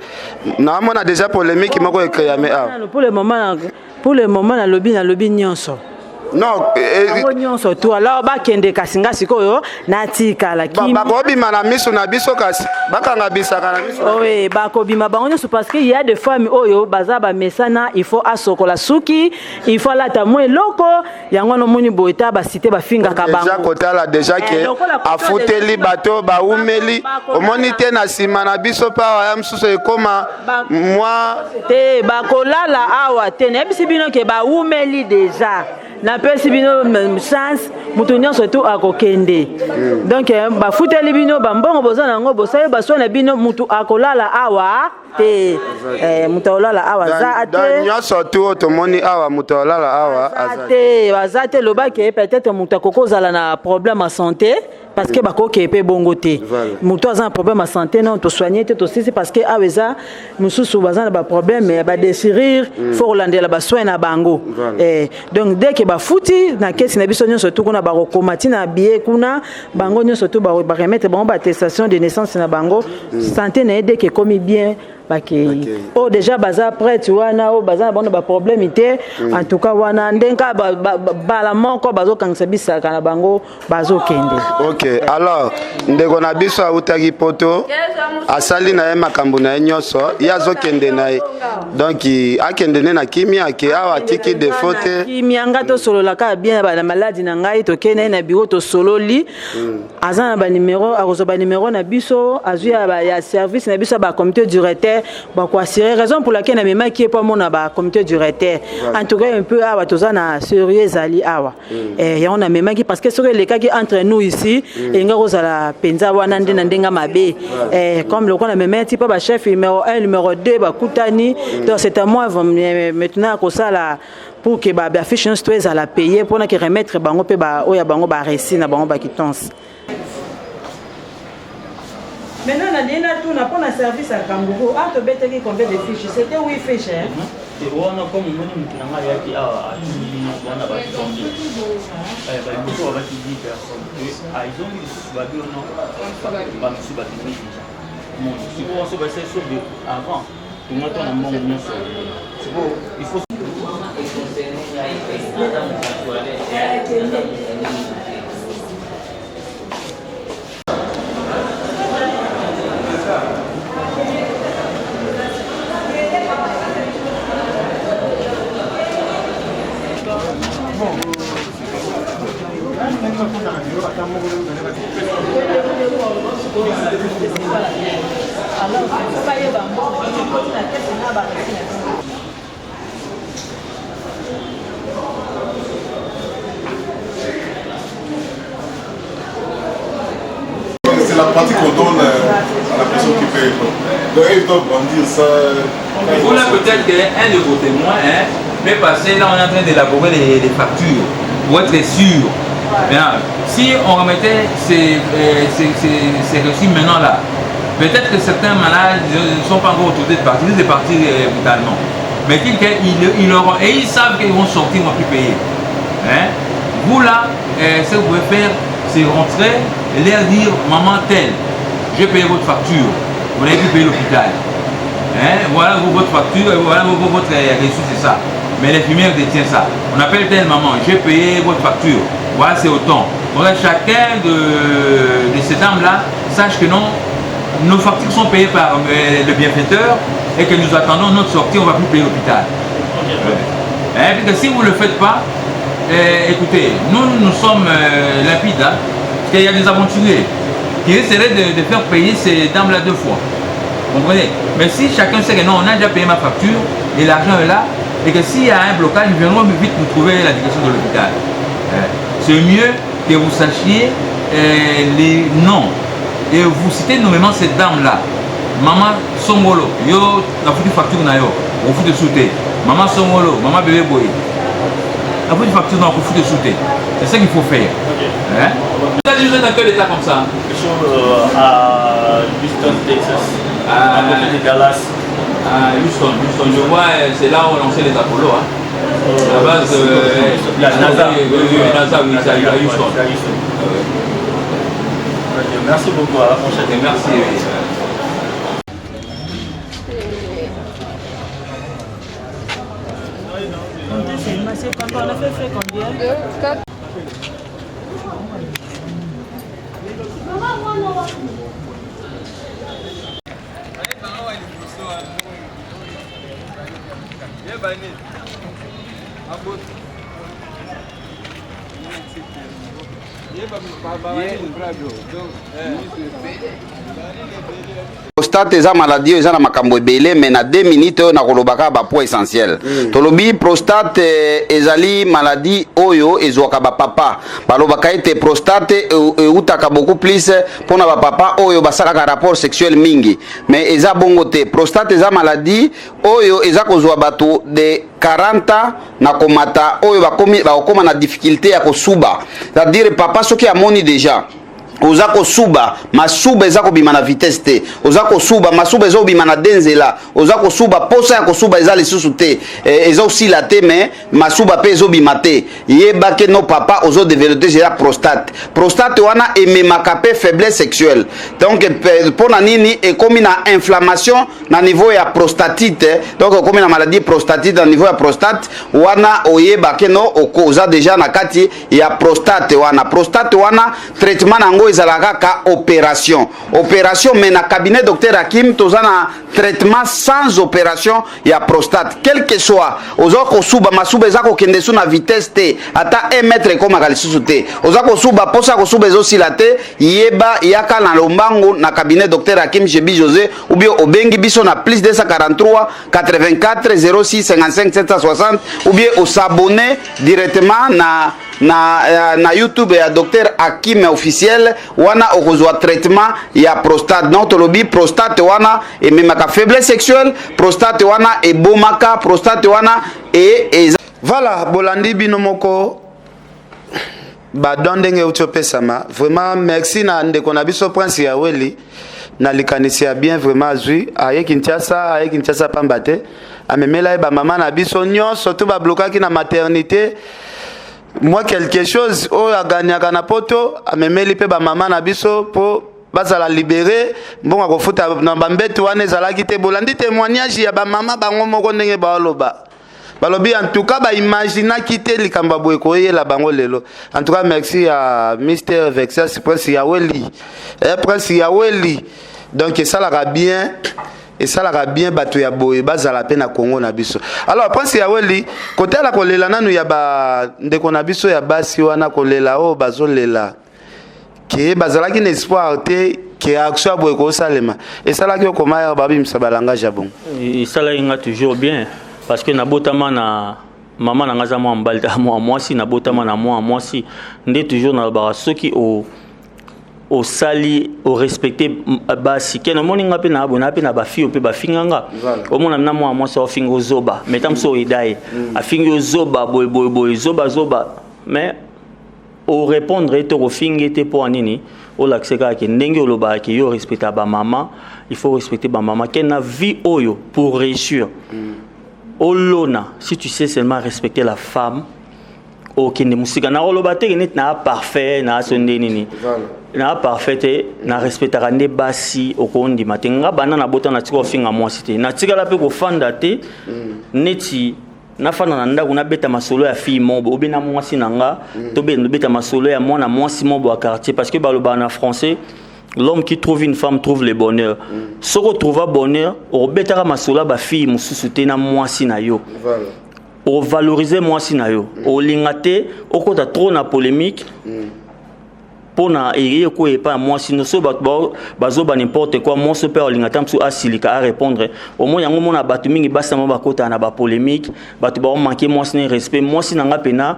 Naomona déjà polémique moko ecréame awa. Pour le moment, pour le moment nalobi, nalobi nyonso. Non, bango nyonso tu alors bakende kasi nga sikoyo natikala kimi. Bakobima na miso na biso kasi bakanga bisaka na miso. Oui, bakobima bango nyonso parce que il y a des femmes oyo baza ba mesana, il faut asokola suki, il faut alata mwa eloko yango wana omoni boye ta ba cité bafingaka Déjà bango. kotala déjà ke lokola koto afuteli bato baumeli, omoni te na nsima na biso mpe awa ya mosusu ekoma mwa te bakolala awa te. Nayebisi bino ke baumeli déjà, napesi bino chance, moto nyonso tu akokende. Donc bafuteli bino bambongo boza nango, bosali basoin na bino, moto akolala awa te. Moto akolala awa aza te. Nyonso tu oyo tomoni awa moto akolala awa aza te, aza te. Lobaki peut-être moto akoki kozala na problème ya santé. Parce que bakokee mpe bongo te. Moto aza na problème ya santé, non, tosoigne te, tosisi, parce que awa eza mosusu baza na baproblème ya badéchirure, faut kolandela basoin na bango. Donc dès que bafuti na kesi na biso nyonso tu kuna, bakokoma ntina billet kuna, bango nyonso tu baremettre bango baattestation de naissance na bango, santé na ye dès que ekomi bien, bakei. Oyo déjà baza prête wana, oyo baza na bango na baproblème te. En tout cas wana ndenge kaka bala moko bazokangisa bisaka na bango, bazokende. Ok, alors ndeko na biso autaki Poto, asali na ye makambo na ye nyonso, ye azokende na ye, donc akende nde na kimia, ake awa atiki défaut te. Kimia, nga tosolola kaka bien na maladi na ngai, tokei na ye na bureau, tosololi, aza na banimero, akozwa banimero na biso, azwi ya service na biso ya bacomité directeur, bakoassurer. Raison pour laquelle namemaki ye mpo amona bacomité directeur. En tout cas un peu awa toza na sérieux, ezali awa. Yango namemaki, parce que soki elekaki entre nous ici, elinga kozala mpenza wana nde na ndenge mabe. Comme lokola namemaki ti mpo bachef numéro 1, numéro 2 bakutani, donc c'est à moi maintenant kosala pour que bafiche nyonso to ezala paye, mpona ke remettre bango mpe oyo ya bango bareçu na bango baquittance. Maintenant, nalingi natuna mpona service ya Kangourou. Ah, tobetaki combien de fiches? C'était 8 fiches, hein? Wana comme omoni moto na ngai ayaki awa, atuni bino wana batongi baliboso babaki 10 personnes, ezongi lisusu babi ono bamisusu babimi déjà. Moni sikoyo so basali so avant tonga to na mbongo nyonso, sikoyo il faut. Alors, faut bayeba mbongo ekoti na kese na bareçu na biso. C'est la pratique qu'on donne à la personne qui paye. Donc ils doivent brandir ça. Il faut là peut-être qu'un de vos témoins, hein, peut passer, là on est en train d'élaborer les factures pour être sûr. Maintenant, si on remettait ces reçus maintenant là, peut-être que certains malades ne sont pas encore autorisés de partir, ils de partir brutalement. Mais qu'ils ils, ils auront, et ils savent qu'ils vont sortir, ils ne vont plus payer. Hein? Vous là, ce que vous pouvez faire, c'est rentrer et leur dire: maman telle, j'ai payé votre facture, vous n'avez plus payé l'hôpital. Hein? Voilà votre facture, voilà votre reçu, c'est ça. Mais l'infirmière détient ça. On appelle telle maman, j'ai payé votre facture. Voilà, c'est autant. Donc chacun de ces dames-là sache que non, nos factures sont payées par le bienfaiteur et que nous attendons notre sortie, on ne va plus payer l'hôpital. Ouais. Hein, parce que si vous ne le faites pas, écoutez, nous, nous sommes limpides, hein, parce qu'il y a des aventuriers qui essaieraient de faire payer ces dames-là deux fois. Vous comprenez? Mais si chacun sait que non, on a déjà payé ma facture et l'argent est là, et que s'il y a un blocage, ils viendront vite nous trouver la direction de l'hôpital. C'est mieux que vous sachiez les noms et vous citez nommément cette dame-là. Maman Songolo, yo, la foutu facture na yo, on fout de sauter. Maman Songolo, maman bébé boy. La foutu facture na fout de sauter. C'est ça qu'il faut faire. Hein? Vous êtes dans quel état comme ça? Je suis à Houston, Texas, à côté de Dallas. À Houston, Houston, je vois, c'est là où on lançait les Apollo. Hein. La base, la NASA. Oui, oui, oui, NASA, oui, c'est à Houston. C'est à Houston. Merci beaucoup, à la prochaine. Merci. Oui. C'est combien? On a fait combien? 2, 4. Prostate eza maladie oyo eza na makambo ebele, mais na 2 minutes oyo nakoloba kaka bapoint essentiel. Tolobi prostate ezali maladie oyo ezwaka bapapa. Balobaka ete prostate eutaka beaucoup plus mpona bapapa oyo basalaka rapport sexuel mingi, mais eza bongo te. Prostate eza maladie oyo eza kozwa bato de 40 ans na komata, oyo bakokoma na difficulté ya kosuba, c'est-à-dire papa soki amoni déjà Oza kosuba, masuba eza kobima na vitesse te. Oza kosuba, masuba eza kobima na de nzela. Oza kosuba, posa ya kosuba eza lisusu te. Eh, eza osila te mais masuba pe ezobima te. Yeba ke no papa ozo developper déjà prostate. Prostate wana ememaka pe faiblesse sexuelle. Donc pona nini ekomi na inflammation na niveau ya prostatite, donc okomi na maladie prostatite na niveau ya prostate wana, oyeba ke no oza déjà na kati ya prostate wana. Prostate wana, traitement na yango ezalaka kaka opération, opération. Mais na cabinet docteur Hakim, toza na traitement sans opération ya prostate. Quel que soit oza kosuba, masuba eza kokende su na vitesse te, ata 1 mètre ekomaka lisusu te, oza kosuba, posa ya kosuba ezosila te, yeba, yaka na lombangu na cabinet docteur Hakim Shebi José, ou bien obengi biso na plus 243 84 06 55 760, ou bien os'abonner directement na YouTube ya docteur Hakim officiel. Wana okozwa traitement ya prostate. Donc tolobi prostate wana ememaka faiblesse sexuelle, prostate wana ebomaka, prostate wana e eza. Voilà, bolandi bino moko badon ndenge euti opesama. Vraiment merci na ndeko na biso Prince Yaweli na likanisi ya bien. Vraiment azwi, aye Kinshasa, aye Kinshasa pamba te, amemela ye bamama na biso nyonso to bablokaki na maternité mwa quelque chose oyo aganyaka na Poto, amemeli mpe bamama na biso mpo bazala libéré. Mbongo akofuta na bambeto wana ezalaki te. Bolandi témoignage ya bamama bango moko ndenge baoloba, balobi en tout cas baimaginaki te likambo ya boye koyela bango lelo. En tout cas merci ya Mister Vexas Prince Yaweli, eh, Prince Yaweli. Donc esalaka bien, esalaka bien bato ya boye bazala mpe na Kongo na biso. Alors Prince Yaweli, kotala kolela nanu ya bandeko na biso ya basi wana, kolela oyo bazolela ke bazalaki na espoir te ke action ya boye kosalema, esalaki okoma ya babimisa balangage ya bongo? Esalaki nga toujours bien parce que nabotama na mama na nga aza mwa mobali te, mwa mwasi. Nabotama na mwa mwasi nde toujours nalobaka soki o osali orespecte basi ke nomoni nga mpe na boye na mpe na bafille mpe bafinga nga. Omona na mwana mwasi aofinga ozoba, mais ta mosu oyeda ye afingi ozoba boye boye boye, zoba zoba, mais orépondre ye te, kofinga ye te. Mpo ya nini? Olakise kaka ke ndenge olobaka ke yo respecta bamama, il faut respecter bamama ke na vie oyo pour réussir olona, si tu sais seulement respecter la femme, okende mosika. Nakoloba te ke neti naa parfait, naa so nde nini, naa parfait te. Na respectaka nde basi, okondima te. Nga banda nabota, natika kofinga mwasi te, natikala mpe kofanda te neti nafanda na ndako nabeta masolo ya fille mobo obe na mwasi na nga, tobeta masolo ya mwana mwasi mobo ya quartier, parce que balobaka na français: "L'homme qui trouve une femme trouve le bonheur." Soki otrouva bonheur, okobetaka masolo ya bafille mosusu te na mwasi na yo, ovalorize mwasi na yo, olinga te okota trop na polémique mpona eye koya epai ya mwasi no. So bato bazoba n'importe quoi, mwasi mpe alinga ta mosusu asilika, arépondre. Omoi yango, omona bato mingi basi nango bakotaka na bapolémique, bato baomanke mwasi na respect. Mwasi na nga mpena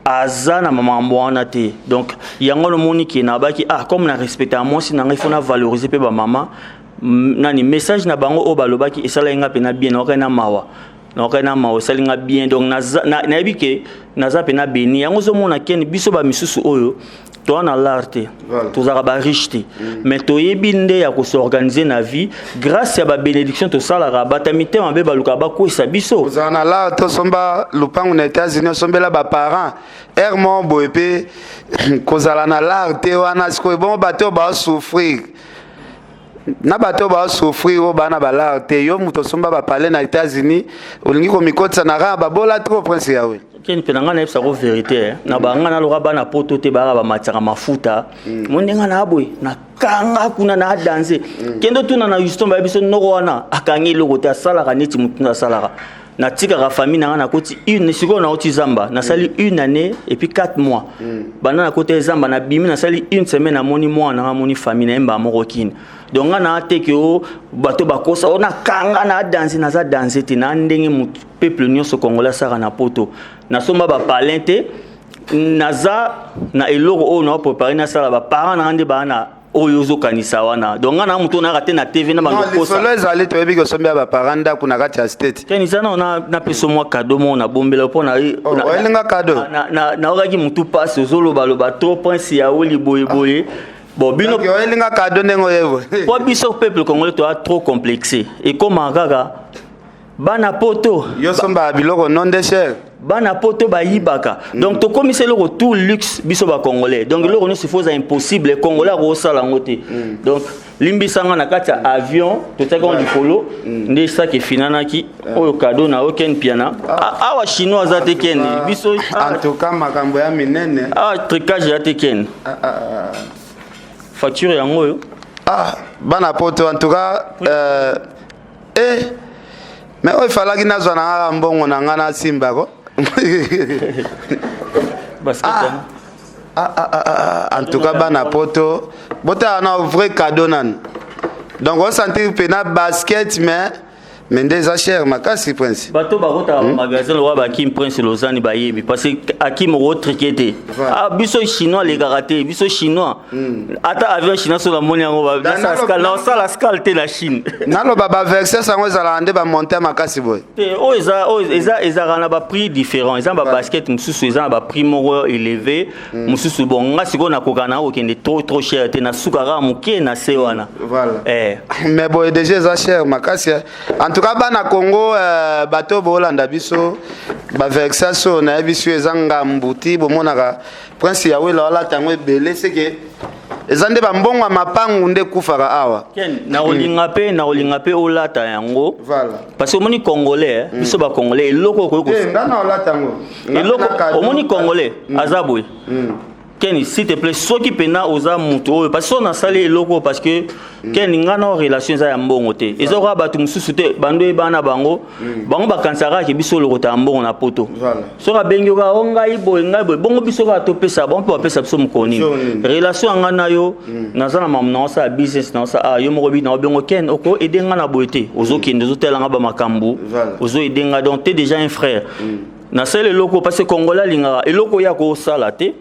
aza na makambo wana te. Donc yango nomoni ke nabaki, ah, comme na respectaka mwasi na ngai, faut na valoriser mpe bamama. Nani message na bango oyo balobaki esalaki nga mpena bien, naokaki na mawa, naokaki na mawa, esali nga bien. Donc nayebi ke naza mpena béni. Yango ozomona kene biso bamisusu oyo toza na l'art te, tozalaka bariche te, mais toyebi nde ya kos'organiser na vie grâce ya babénédiction. Tosalaka bato ya mitema mabe balukaka bakwesa biso. Ozala na l'art, tosomba lupangu na États-Unis, osombela baparent aire moko boye mpe kozala na l'art te wana. Sikoyo bongo bato oyo baosouffrir na bato oyo baosouffrir, oyo baa na bal'art te, yo moto osomba bapalais na États-Unis, olingi komikotisa na rang babola trop, Prince Yawe? Keni mpe na ngai nayebisako vérité. Na banga naloka bana Poto te, bayaka bamatisaka mafuta mo ndenge na boye nakanga kuna na danse. Kende otuna na Houston, bayebi biso noko wana akangi eloko te, asalaka neti motu asalaka. Natikaka famille na ngai, nakoti une sikoyo nauti zamba, nasali une année et puis 4 mois banda nakoti zamba. Nabimi, nasali une semaine, namoni mwana nanga, amoni famille nayemba moko kini. Donc ngai naa te ke o bato bakosa o nakanga na danse, naza danse te na ndenge motu peuple nyonso congolais asalaka na Poto. Nasomba bapalin te, naza na eloko oyo na préparé, nasala baparent na nga nde baa na. Oyo ozokanisa wana, donc nga na moto nayaka te na TV na bando kosa. Lisolo ezali, toyebi kosombi ya baparent ndako na kati ya state. Ken, eza nao napesa mwa cadeau moko nabombela mpo na Oyelinga cadeau? Naokaki motu mpasi, ozolobaloba trop, prince ya weli boyeboye. Bon, bino oyelinga cadeau ndenge oyebo. Mpo biso peuple congolais toya trop complexé, ekomaka kaka bana poto. Yo sombaka biloko non de cher. Bana poto bayibaka. Donc tokomisa eloko tout luxe, biso bacongolais. Donc eloko nyonso ifo eza impossible, congolais akosala yango te. Donc limbisanga, na kati ya avion totiaki yango likolo nde saki efinanaki. Oyo cadeau na yo, Ken Piana. Awa chinois aza te, Ken, biso. En tout cas makambo ya minene. Awa trucage ya te, Ken. Facture yango oyo. Ah, bana poto, en tout cas mais oyo efalaki nazwa na ngaka mbongo na nga nasimbako. Ah. Ah, ah, ah, ah, en tout cas bana poto, botala na vrai cadeau nanu. Donc osentir mpena basket, mais nde eza cher makasi, prince. Bato bakotaka bamagasin lokola bakim prince Lozani bayebi, parce que akim okotriquer te. Ah, biso chinois alekaka te, biso chinois ata avion chinois so namoni yango, nasala escale te na Chine. Naloba baverses yango ezalaka nde bamonte ya makasi boye. Te, oyo eza, oyo eza, ezalaka na baprix différent. Eza na babasket mosusu eza na baprix moko élevé, mosusu. Bon, nga sikoyo nakoka na kokende trop trop cher te, nasuka kaka moke na se wana. Voilà. Eh. Mais boye déjà eza cher makasi. En tout cas bana Congo, bato boolanda biso, baversas oyo nayebi so eza ngambu ti bomonaka prince Yawela alata yango ebele, seke eza nde bambongo ya mapangu nde ekufaka awa. Ken, nakolinga mpe, nakolinga mpe olata yango. Voilà. Parce que omoni congolais, biso bacongolais, eloko okoki Te, nga na olata yango. Eloko omoni congolais aza boye. Ken, s'il te plaît, soki mpena oza moto oyo, parce que so nasali eloko oyo, parce que Ken, nga na relation eza ya mbongo te, eza kaka bato mosusu te bando eyebana na bango. Bango bakanisaka ke biso olokota ya mbongo na poto. Soki abengi yo kaka o ngai boye, ngai boye, bongo biso kaka topesa bango mpe bapesa biso mokolo nini? Relation ya ngai na yo, naza na mamu naosala business, naosala ah, yo moko bi na obengo Ken, oko aider ngai na boye te, ozokende ozotala ngai bamakambo, ozo aider ngai, donc t'es déjà un frère. Nasali eloko parce que congolais alingaka eloko oyo akosala te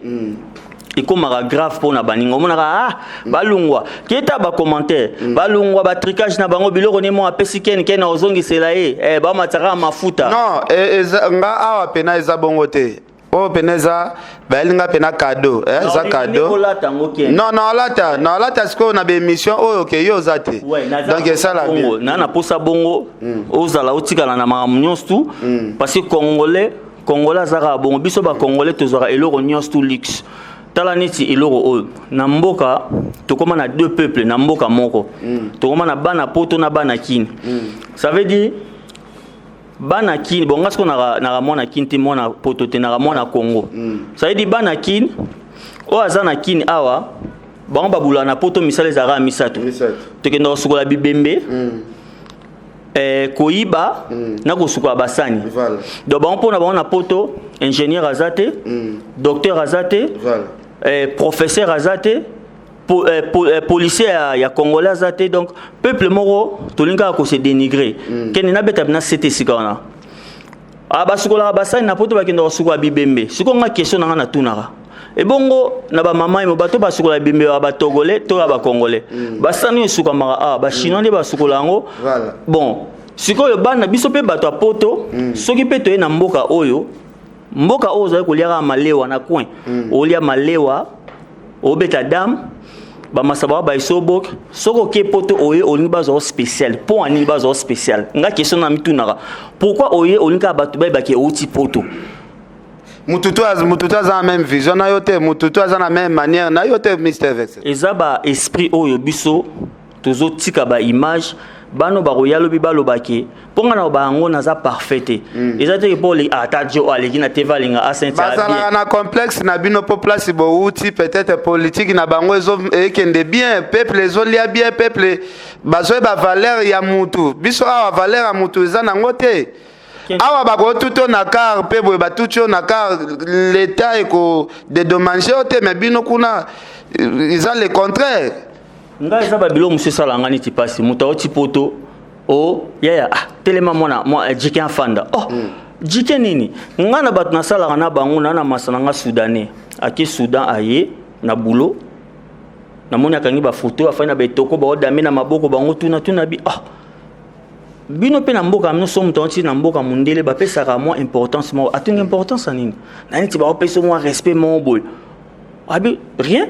ekomaka grave mpo na baninga. Omonaka ah, balungwa keta bacommentaire, balungwa batricage na bango, biloko nini mo apesi Ken, Ken ozongisela ye, eh, bamatisaka mafuta. Non, eza nga awa pena eza bongo te. Oyo pena eza bayeli nga pena cadeau, eza cadeau. Olata yango, Ken. Non, na olata, na olata sikoyo na baémission oyo ke yo oza te. Donc esala bien. Na na posa bongo ozala otikala na makambo nyonso tu, parce que congolais aza kaka bongo. Biso bacongolais tozwaka eloko nyonso tu luxe. Tala neti eloko oyo na mboka, tokóma na deux peuples na mboka moko. Tokóma na bana poto na bana kini. Ça veut dire bana kini, bon, nga sikoyo naka mwana kini te, mwana poto te, naka mwana Congo. Ça veut dire bana kini oyo aza na kini awa, bango babulaka na poto, misala ezalaka ya misato: tokenda kosukola bibembe, koyiba na kosukola basani. Donc bango, mpona bango na poto, ingénieur aza te, docteur aza te, professeur aza te, policier ya congolais aza te. Donc peuple moko tolingi kaka kose dénigrer. Kende nabeta bina sete esika wana. Ah, basukolaka basani na poto, bakenda kosukola bibembe. Sikoyo nga question na nga natunaka, ebongo na bamama emo bato basukola bibembe ya batogolais to ya bacongolais? Basani oyo esukamaka awa, bachinois nde basukola yango. Bon, sikoyo bana biso mpe bato ya poto, soki mpe toye na mboka oyo, mboka oyo ozali kolia kaka malewa na coin, olia malewa, obeta dame, bamasa bao baisobok. Soki oke poto, oye olingi bazwa spécial, mpo anini bazwa spécial? Nga question na mitunaka, pourquoi oye olingi kaka bato bayebaki outi poto? Mutu to aza na même vision na yo te, mutu to aza na même manière na yo te, Mr Vex. Eza ba esprit oyo biso tozotika baimage. Bano bakoya lobi balobaki mpo nga na bango naza parfait te. Eza te mpo ata jo aleki na TV alinga asente. Bazalaka na complexe na bino mpo place bowuti, peut-être politique na bango ekende bien, peuple ezolia bien, peuple bazoyeba valeur ya mutu. Biso awa valeur ya mutu eza nango te. Awa bakotuta yo na car mpe boye, batuti yo na car, l'état ekodédommager yo te, mais bino kuna eza le contraire. Ngai eza babilo mosusu esala nga neti mpasi. Moto auti poto o yaya, ah, telema mwana mwa jike afanda. Oh, jike nini? Ngai na bato nasalaka na bango na masa na nga soudanais ake Soudan, aye na boulot. Namoni akangi bafoto, afandi na baetoko, baodame na maboko bango tuna tuna bi ah bino mpe na mboka bino so moto auti na mboka mondele bapesaka mwa importance moko. Atungi importance ya nini? Na neti baopesa mwa respect moko boye. Abi rien,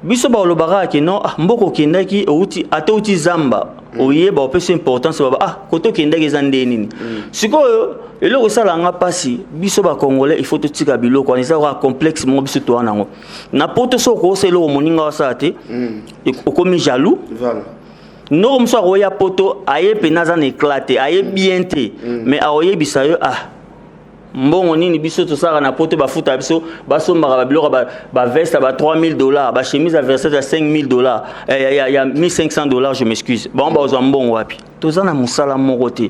biso balobaka ke non, ah, mboka okendaki outi, ata outi zamba oyeba opesa importance baba ah kote okendaki eza nde nini. Sikoyo eloko esalaka nga mpasi, biso bacongolais il faut totika biloko wana, eza kaka complexe moko biso toa nango na poto. So okosa eloko moninga osala te, okomi jaloux. Ndoko mosusu akoya poto, aye mpena aza na éclat te, aye bien te, mais akoyebisa yo ah mbongo nini biso tosalaka na poto, bafuta biso, basombaka babiloko, baveste ya ba 3000 $, bachemise ya Versace ya 5000 $, ya 1500 $, je m'excuse. Bango bazwa mbongo wapi? Toza na mosala moko te.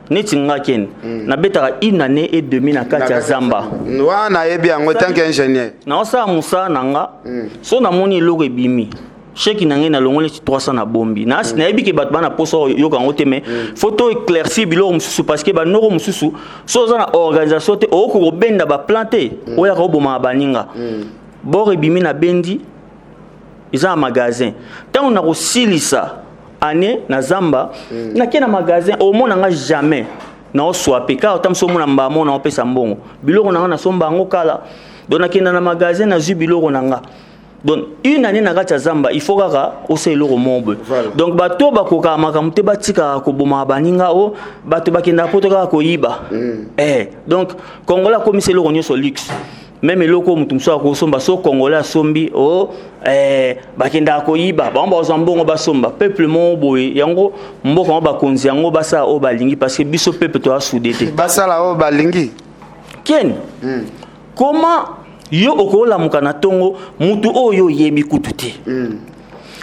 Neti nga Ken, nabetaka une année et demi na kati ya zamba. Wana nayebi yango tant que ingénieur. Naosala mosala na nga, so namoni eloko ebimi, chèque na ngai nalongoli neti 300 na bombi. Nayebi ke bato bana posa oyoka yango te, mais faut to éclaircir biloko mosusu, parce que banoko mosusu, so oza na organisation te, okoki kobenda baplan te, oyaka obomaka baninga. Bor ebimi na bendi, eza na magasin. Ntango nakosilisa année na zamba, nake na magasin, omona nga jamais naoswape kaka ota mosu omona mbamo naopesa mbongo biloko na nga nasomba yango kala. Donc nakenda na magasin, nazwi biloko na nga. Donc une année na kati ya zamba, il faut kaka osala eloko moko boye. Donc bato oyo bakokaka makambo te, batikaka kobomaka baninga. O bato bakendaka poto kaka koyiba. Donc congolais akomisa eloko nyonso luxe, même eloko oyo moto mosusu akosomba, so congolais asombi o bakendaka koyiba, bango bazwa mbongo basomba. Peuple moko boye, yango mboka yango bakonzi yango basala oyo balingi, parce que biso peuple toza soudé te. Basala oyo balingi. Ken, comment yo okolamuka na ntongo, mutu oyo oyebi kutu te,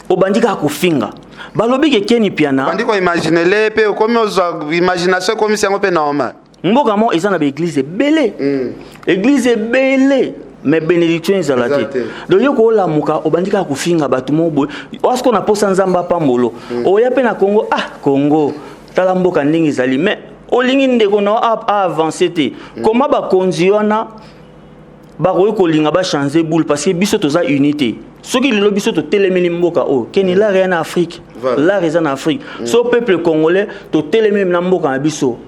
obandi kaka kofinga, balobi ke Ken Mpiana? Bandi koimaginele mpe okomi ozwa imagination, ekomisi yango mpe normal. Mboka moko eza na baeglise ebele, église ebele, mais bénédiction ezala te. Donc yo koolamuka, obandi kaka kofinga bato moko boye, wasiko na posa Nzambe apambolo. Oya mpe na Congo, ah Congo, tala mboka ndenge ezali, mais olingi ndeko na yo aavance te. Koma bakonzi wana bakoki kolinga bachange boule, parce que biso toza unité. Soki lelo biso totelemeli mboka oyo keni, l'art eya na Afrique, l'art eza na Afrique. So peuple congolais totelemi na mboka na biso,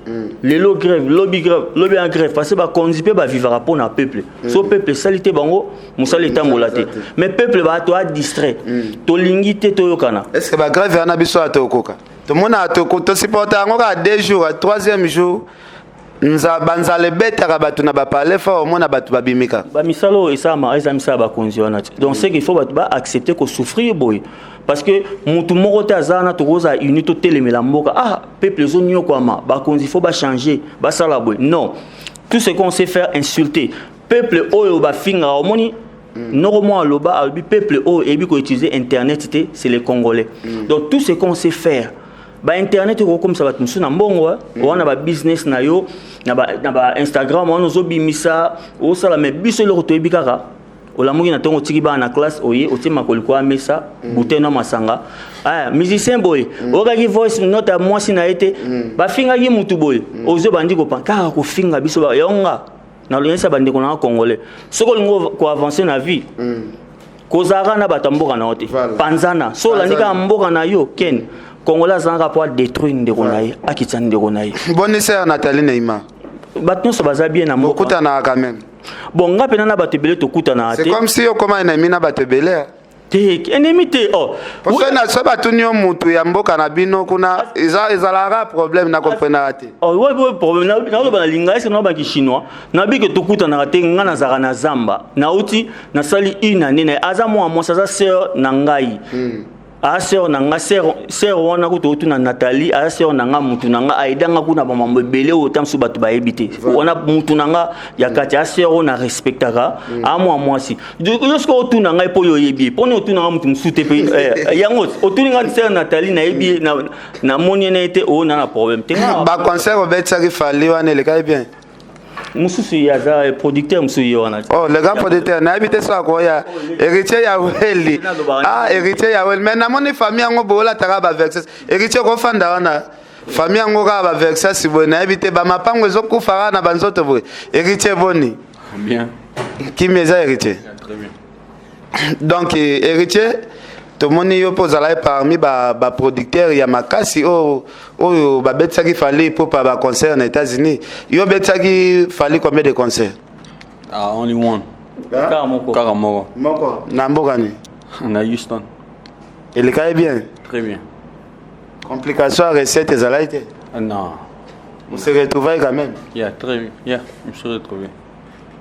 lelo grève, lobi grève, lobi ya grève, parce que bakonzi mpe bavivaka mpo na peuple. So peuple esali te, bango mosala etambola te. Mais peuple bato adistrait, tolingi te toyokana. Est ce que bagrève wana biso ya tokoka tomona tosupporta yango kaka 2 jours, troisième jour banzala ebetaka bato na bapale fa, omona bato babimika. Bamisala oyo esalama eza misala ya bakonzi wana te. Donc c'est qu'il faut bato baaccepte kosouffrir boye, parce que mutu moko te aza wana. Tokozala uni, totelemela mboka. Ah, peuple ezoniokwama, bakonzi faut bachanger, basala boye. Non, tout ce qu'on sait faire, insulter peuple oyo bafingaka. Omoni noko moko aloba, alobi peuple oyo eyebi koutiliser internet te, c'est les Congolais. Donc tout ce qu'on sait faire, bainternet ekokomisa bato mosusu na mbongo wana, babusiness na yo na ba Instagram wana ozobimisa, osala. Mais biso eloko toyebi kaka, olamuki na ntongo, otiki bana na classe, oye otie makolo kwa mesa, bouteille na masanga. Aya musicien boye, oyokaki voice note ya mwasi na ye te, bafingaki mutu boye, ozwi bandi kopa kaka kofinga biso. Yonga nalongisa bandeko na nga congolais, soki olingi koavance na vie, kozalaka na bato ya mboka na yo te, panzana. So olandi kaka mboka na yo, Ken, congolais azalaka mpo adétruire ndeko na ye, akitisa ndeko na ye. Boni sœur Nathalie Neima? Bato nyonso baza bien na mboka. Bokutanaka quand même? Bon, nga mpena na bato ebele tokutanaka te. C'est comme si okoma ennemi na bato ebele. Te, ennemi te, oh. Poso na so batuni yo mutu ya mboka na bino kuna, eza ezalaka problème na comprenaka te. Oh ouais, ouais, problème naloba na linga ese nalobaki chinois, nayebi ke tokutanaka te. Nga nazalaka na zamba, nauti nasali une année na ye. Aza mwana mwasi, aza sœur na ngai, aza sœur na nga. Sœur wana kutu otuna Nathalie, aza sœur na nga, mutu na nga, aidanga kuna bamambo ebele oyo ta mosusu bato bayebi te. Wana mutu na nga ya kati, aza sœur oyo na respectaka, aa mwana mwasi. Yo soki otuna ngai mpo oyo oyebi ye, mponi otuna nga mutu mosusu te? Mpe yango otuni nga sœur Nathalie, nayebi ye, namoni ye na ye te, oyo na problème te nga. Baconcert obetisaki Fally wana elekaki bien? Mosusu ye aza producteur, mosusu ye wana. Oh, le grand producteur, nayebi te so akoya Héritier Yaweli. Ah, Héritier Yaweli, mais namoni famille yango bolataka baverses. Héritier kofanda wana, famille yango kaka baverses boye, nayebi te bamapango ezokufa kaka na banzoto boye. Héritier, boni? Bien. Kimi eza, Héritier? Très bien. Donc héritier. Tomoni yo mpe ozalaki parmi ba, ba producteur ya makasi oyo oyo babetisaki Fally Ipupa ba concert na États-Unis. Yo obetisaki Fally combien de concert? Ah, only one. Kaka moko. Kaka moko. Moko. Na mboka nini? Na Houston. Elekaki bien? Très bien. Complication ya recette ezalaki te? Ah, non. On se retrouvait quand même? Yeah, très bien. Yeah, je me suis retrouvé.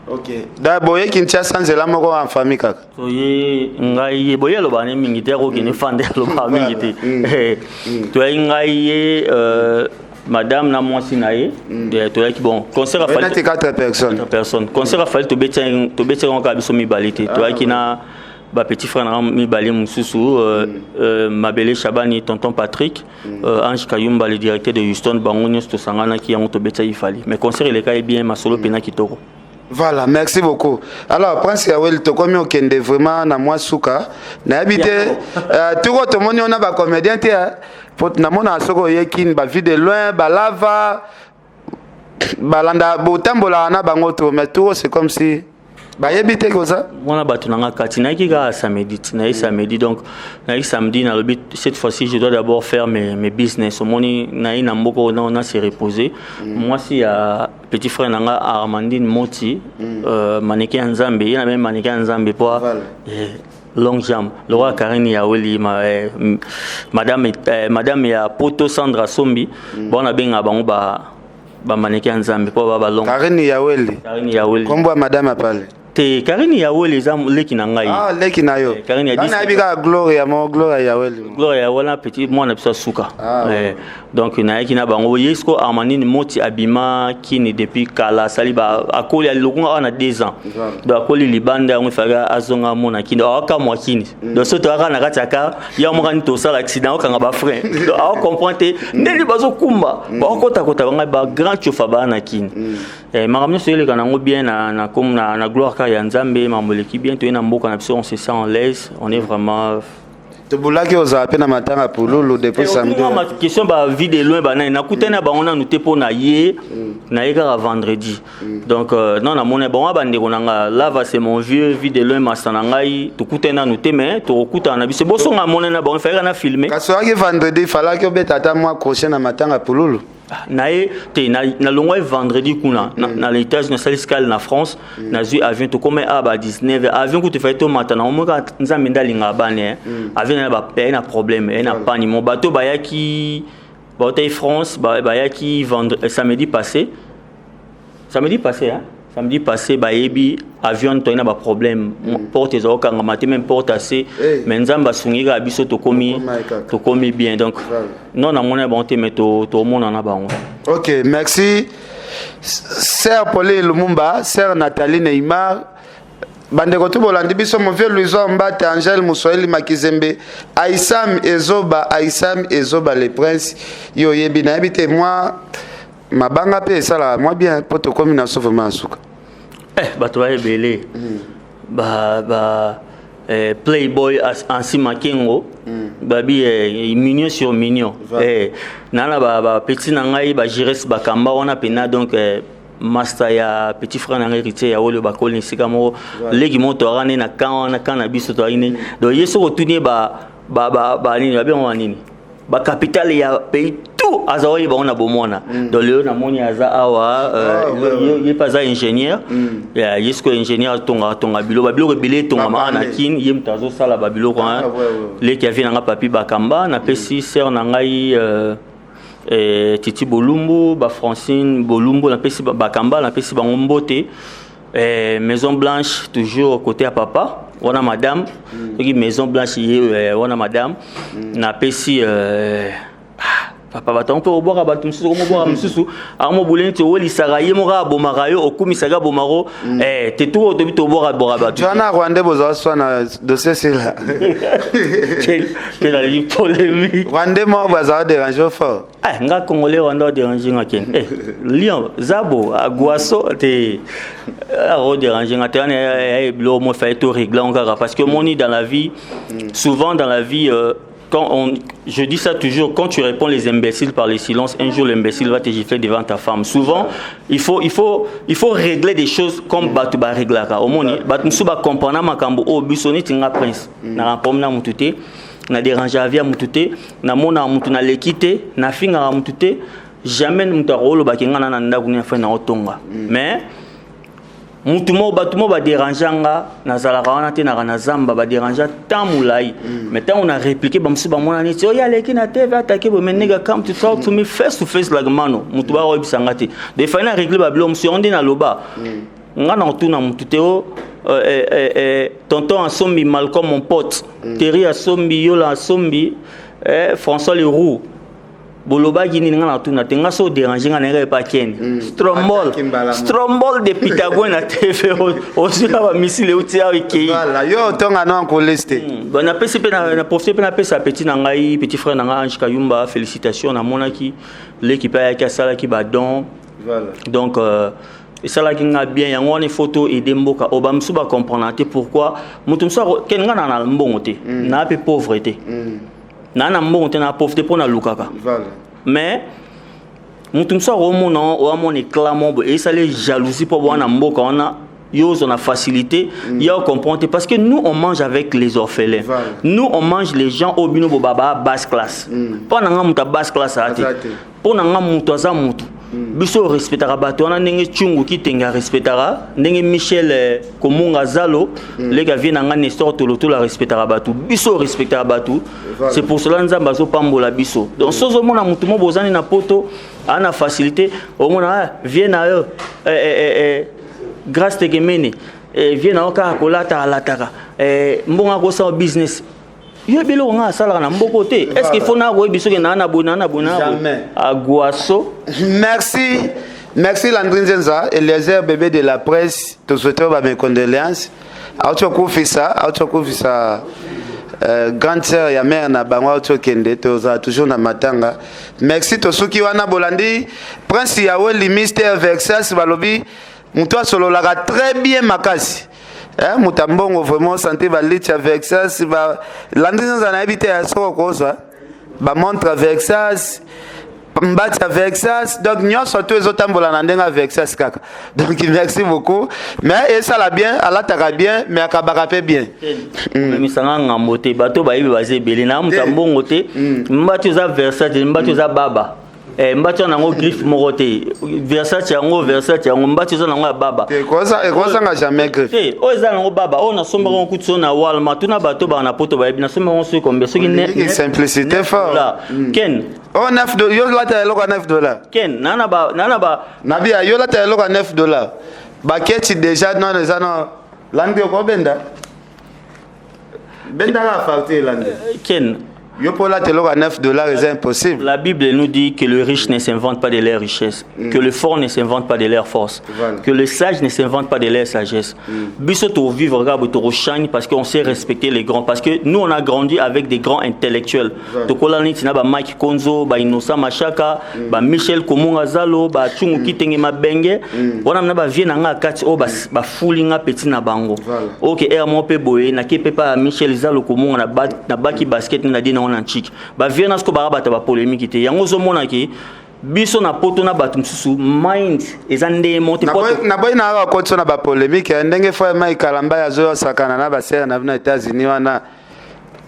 Ok. Da boye Kinshasa nzela moko en famille kaka. Toye ngai ye boye aloba ne mingi te akokende fanda aloba mingi te. Toyaki ngai ye euh, madame na mwasi na ye toyaki bon concert afali nati 4 personnes. 4 personnes. Concert afali tobeti tobeti kaka biso mibale te. Toyaki na ba petit frère na mibale mosusu euh, euh, Mabele Shabani tonton Patrick euh, Ange Kayumba le directeur de Houston bango nyonso tosanganaki yango tobetaki Fally mais concert elekaki bien masolo pena kitoko. Voilà, merci beaucoup. Alors, Prince Yawel, tokomi okende vraiment na mwa suka. Nayebi te, euh, tuko tomoni ona ba comédien te, hein. Po namona soko oyeki ba vie de loin, ba lava, balanda botambolaka na bango to, mais tuko c'est comme si bayebi te koza wana bato na nga kati nayaki kaka samedi ti naye samedi donc nayaki samedi nalobi cette fois-ci je dois d'abord faire mes, mes business omoni naye na mboka oyo na se reposer mwasi ya petit frère na nga Armandine Moti euh, mannequin ya nzambe ye na meme mannequin ya nzambe po eh, longue jambe lokola Karine Yaweli ma, eh, madame, eh, madame ya Poto Sandra Sombi mm. bango nabengaka bango ba ba mannequin ya nzambe po ba ba longue Karine Yaweli Karine Yaweli kombo ya madame apale te Karine Yaweli eza leki na ngai ah leki na yo eh, Karine ya nayebi kaka Gloria mo Gloria Yaweli Gloria wana petit mwana biso suka ah, eh, donc nayaki na bango ye siko Armandine Moti abima kini depuis kala asali ba akoli alokunga awa na 2 ans donc akoli libanda yango efalaki azonga mona kini awakamwa kini donc soki toyaka na kati ya car ya moko nini tosala accident okanga ba frein donc aocomprendre te ndenge bazokumba baokotakota bangai ba grand chofa baa na kini Eh, makambo nyonso eleka nango bien na, na, na, na, na gloire kaka ya nzambe makambo eleki bien toye na mboka na biso on se sent en l'aise on est vraiment tobulaki ozala mpe na matanga pululu depuis samedi ma question ba vie de loin banani nakutani na bango nanu te mpo na ye na ye kaka vendredi donc euh, non namoni bango bandeko na nga lava c'est mon vieux vie de loin masta na ngai tokutani nanu te mais tokokutana na biso bosonga amoni na bango efalaki na filme kasi oyaki vendredi falaki obeta ata mwa crochet na matanga pululu na ye te nalongwaki vendredi kuna na, na l'étage nasali scale na france nazwi avion tokómi awa ba 19 avion kutu efali tomata na omoi kaka nzambe nde alingaka bana eh. Avion na ye na problème ye na pani mo bato bayaki bautaki france bayaki samedi passé samedi passé hein? Samedi passé bayebi avion toyei na baproblème porte eza kokangama te même porte ase mais nzambe asungi kaka biso tokomi tokomi bien donc non namoni bango te mais tomona na bango. Ok, merci sœur Pauline Lumumba, sœur Nathalie Neymar, bandeko tu bolandi biso, mon vieux Louison Mbate, Angèle Muswahili Makizembe, Aïssam Ezoba, Aïssam Ezoba le prince, yo yebi nayebi te moi mabanga mpe esalaka mwa bien mpo tokomi na so vraiment ya suka. Eh, bato ba ebele ba ba eh, playboy ansi makengo babi eh, mignon sur mignon eh, na ba, ba petit na ngai ba gires bakamba wana pena donc eh, master ya petit frère na ngai héritier ya oyo bakoli esika moko leki moko toyaka nde na camp wana camp na biso toyaki nde donc ye soki otuni ye ba ba ba ba nini babengo ba nini bacapitale ya pays tout aza oyeba ngo na bomwana donc lelo namoni aza awa euh, ye mpe aza ingénieur Ya, ye sikoyo ingénieur atongaka tonga biloko babiloko ebele etongama awa na kine ye moto azosala babiloko wana leki ya vie na nga papi bakamba napesi sœur na ngai euh, eh, titi bolumbu bafrancine bolumbu napesi bakamba napesi bango mbote eh, maison blanche toujours côté ya papa wana madame soki maison blanche ye eh, wana madame napesi euh, ah, papa bato yango mpe obwaka bato mosusu komobwaka mosusu akomobule neti owelisaka ye moko abomaka yo okumisaka abomako eh, te tuko tobi tobwaka bwaka bato wana rwandais bozwa swana dossier sila te naleli polémique rwandais moko bazala dérange fort Eh, nga congolais rwanda odérange nga kene eh, lion zabo aguaso te odérange nga te wana ya biloko mo fallait to régler ngo kaka parce que omoni dans la vie souvent dans la vie euh, quand on, je dis ça toujours, quand tu réponds les imbéciles par le silence, un jour l'imbécile va te gifler devant ta femme. Souvent, il faut régler des choses comme bato ba réglaka. Omoni, bato musu ba comprendre makambo o biso neti nga prince. Na rapport na mutu te. Na dérangeaka vie ya mutu te, namonaka mutu naleki te, nafingaka mutu te. Jamais mutu akolobaki nga na na ndako nini afai naotonga. Mais mutu moko, bato moko baderange nga, nazalaka wana te, naka na zamba, baderange temps molai. Mais ntango na réplique, bamosusu bamona neti oyo aleki na TV, atake boye. Mais nigga, come to talk to me face to face like mano. Mutu bakoyebisa nga te. De fai na régle babilo mosusu yango nde naloba. Nga na kotuna mutu te o tonton asombi Malcolm, mon pote. Terry asombi, Yola asombi, François Leroux, bolobaki nini? Nga na tuna te. Nga so oderange nga, nayeka epa Ken Strombol. Ataki mbala moko. Strombol de Pythagore na TV, ozwila bamisile euti awa, ekei. Voilà, yo otonga no ankolisi te. Bon, napesi mpe na profite mpe napesa petit na ngai, petit frère na ngai Ange Kayumba, félicitation. Namonaki leki mpe ayaki, asalaki badon. Donc esalaki nga bien. Yango wana ifo to aider mboka oyo. Bamosusu bacomprendre te pourquoi moto mosusu ken nga na mbongo te, naa mpe pauvre te, naa na mbongo te, na pauvre te, mpo nalukaka. Mais moto mosusu akomona, oamona éclat moko boye, esali jalousie mpo wana mboka wana yo ozwa na facilité ya comprendre te, parce que nous, on mange avec les orphelins. Nous, on mange les gens oyo bino bo baba basse classe. Mpo na nga, moto ya basse classe aya te. Aza te. Mpo na nga, moto aza motu. Biso respectaka bato wana ndenge Tshungu Kitenge arespectaka, ndenge Michel Komunga Zalo, leki avie na nga Nestor Tolotolo arespectaka bato. Biso respectaka bato. C'est pour cela Nzambe azopambola biso. Donc so ozomona motu mo bozani na poto aa na facilité, omona ah, vie na yo Grâce Tekemene, vie na yo kaka kolata, alataka mbongo, akosala business. Yo biloko nga asalaka na mboko te. Est ce que faut na koyebi soki naa na boye, naa na boye, naa na boye? Jamais. Agwaso. Merci, merci Landry Nzenza, Eliezer, bébé de la presse. Tosouhaite ba mes condoléances. Auti okufisa, auti okufisa grande sœur ya mère na bango, auti okende. Tozala toujours na matanga. Merci, tosuki wana. Bolandi Prince Yaweli, Mister Vexas, balobi moto asololaka très bien makasi. Eh, moto ya mbongo vraiment, santé baliti ya Vexas ba Landry Nzenza, nayebi te ya soko kozwa bamontre ya Vexas, mbati ya Vexas, donc nyonso to ezotambola na ndenge ya Vexas kaka. Donc merci beaucoup. Mais esala bien, alataka bien, mais akabaka mpe bien. Omemisanga ngambo te. Bato bayebi, baza ebele na moto ya mbongo te. Mbati oza Versace, mbati oza baba. Mbati wana yango griffe moko te. Versace yango, Versace yango, mbati oza nango ya baba. Ekozanga jamais griffe. Te, oyo eza nango baba. Oyo nasombaka yango kutu so na Walmart. Tuna bato baka na poto, bayebi nasombaka yango soki combien, soki Simplicité fort. Ken. Oh, 9, yo lata eloko ya 9 dollar. Ken, nana ba nana ba. Nabia, yo lata eloko ya 9 dollar, baketi déjà nono eza no. Landi, okobenda bendaka facture, Landi. Ken. Yo mpo olata eloko ya 9 dollar, eza impossible. La Bible nous dit que le riche ne s'invente pas de leur richesse, que le fort ne s'invente pas de leur force, que le sage ne s'invente pas de leur sagesse. Biso to vivre regarde to rochane parce qu'on sait respecter les grands, parce que nous, on a grandi avec des grands intellectuels. Tokola neti na ba Mike Konzo, ba Innocent Machaka, ba Michel Komunga Zalo, ba Chungu Kitenge Mabenge. Wana na ba vie na nga kati o ba ba fulinga petit na bango. OK, er mo pe boye na ke pe pa Michel Zalo Komunga na ba na baki basket na dina wana nchiki. Ba vie na sko ba ba ba polémique te. Yango zo mona ki biso na poto na bato mosusu mind eza nde mo te. Naboyi na kaka kokotisa na bapolémique ya ndenge fo Mai Kalamba azoyosakana na basere na bino États-Unis wana.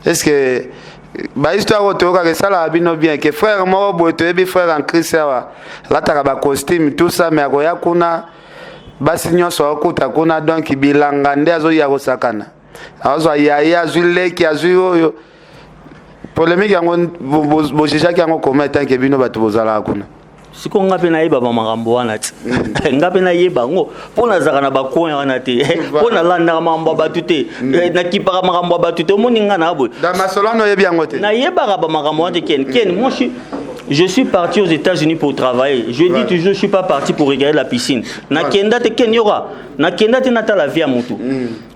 Est ce que bahistoire oyo toyokaka esalaka bino bien ke frère moko boye, toyebi frère en Christ awa, alataka bacostume, tout ça, mais akoya kuna, basi nyonso akokuta kuna, donc bilanga nde azoya kosakana, azwa yaya, azwi leki, azwi oyo. Polémique yango bojejaki yango koma etanke bino bato bozalaka kuna? Sikoyo nga mpe nayeba bamakambo wana ti, nga mpe nayeba yango mpo nazalaka na bacoin wana te, mpo nalandaka makambo ya bato te, nakipaka makambo ya bato te. Omoni nga na boye. Masolo wana oyebi yango te. Nayebaka bamakambo wana te. Ken, Ken, moi je suis parti aux États-Unis pour travailler. Je dis toujours, je suis pas parti pour regarder la piscine. Nakenda te, Ken yoka. Nakenda te natala vie ya motu.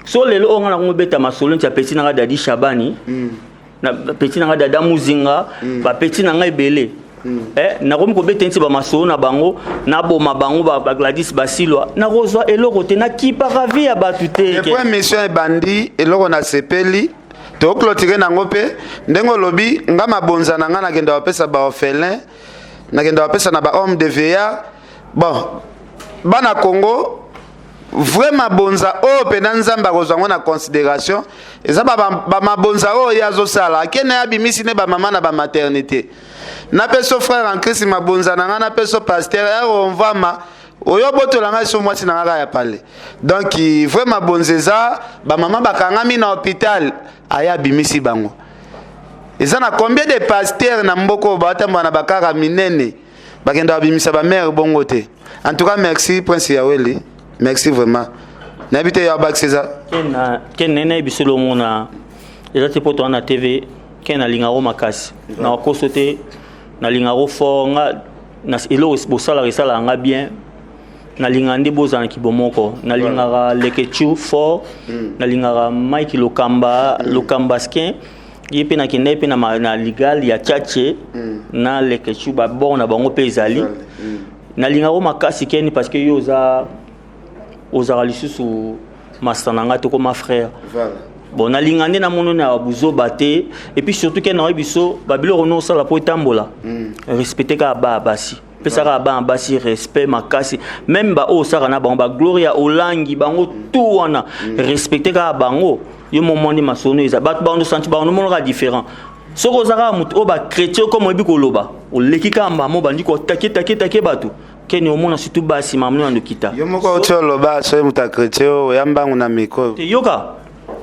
So lelo oyo nga nakongobeta masolo nti ya petit nanga Dadi Shabani, na petit nanga Dada Muzinga, bapeti na ngai ebele. Nakomi kobeta neti bamasolo na bango, naboma bango ba Gladys Basilwa, nakozwa eloko te, nakipaka vie ya bato te. Depuis émission ebandi, eloko nasepeli, toclôturer nango mpe ndenge olobi nga mabonza na nga, nakenda bapesa baorphelin, nakenda bapesa na bahomme de vieillard. Bon, bana Congo. Vrai mabonza oyo mpenza Nzambe akozwa yango na consideration eza bamabonza ba, ba oyo ye azosala. Ake na ye abimisi ne bamama na bamaternité. Napeso frère en Christ mabonza na ngai, napeso pasteur ere omvama oyo obotola ngai so mwasi na ngai kaka ya pale. Donc vrai mabonza eza bamama bakangami na hôpital, aye abimisi bango. Eza na combien de pasteurs na mboka oyo batambola na bakara minene bakenda babimisa ba mère bongo te. En tout cas merci Prince Yaweli, merci vraiment. Nayebi te ya bakisi eza ken nene biso lomona eza te mpo toa na TV. Ken alingako makasi na wakoso te, nalingako fort nga eloko bosalaka esalaka nga bien. Nalingaka nde bozala na kibomoko, nalingaka Lekechu fort, nalingaka Mike Lokamba, Lokamba skin ye mpe nakenda ye mpe na ligal ya Tchatche na Lekechu babor na bango mpe ezali. Nalingako makasi Ken parce que yo oza ozalaka lisusu masta na ngai, tokoma frère. Bon, nalinga nde namoni na buzoba te. Et puis surtout Ken, nayebi biso babiloko no osala mpo etambola, respecte kaka baa basi, pesaka bana basi respect makasi, même baoyo osaka na bango, bagloria olangi bango tout wana, respecte kaka bango. Yo momoni masono eza bato bango santi bango nomonaka différent. Soki oza kaka motu oyo bachrétien comme oyebi koloba, oleki kaka mbamo bandi kotake take take bato. Keni omona surtout basi mamno ya ndokita. Yo moko oti oloba soki moto ya chrétien oyo oya mbangu na micro te, yoka.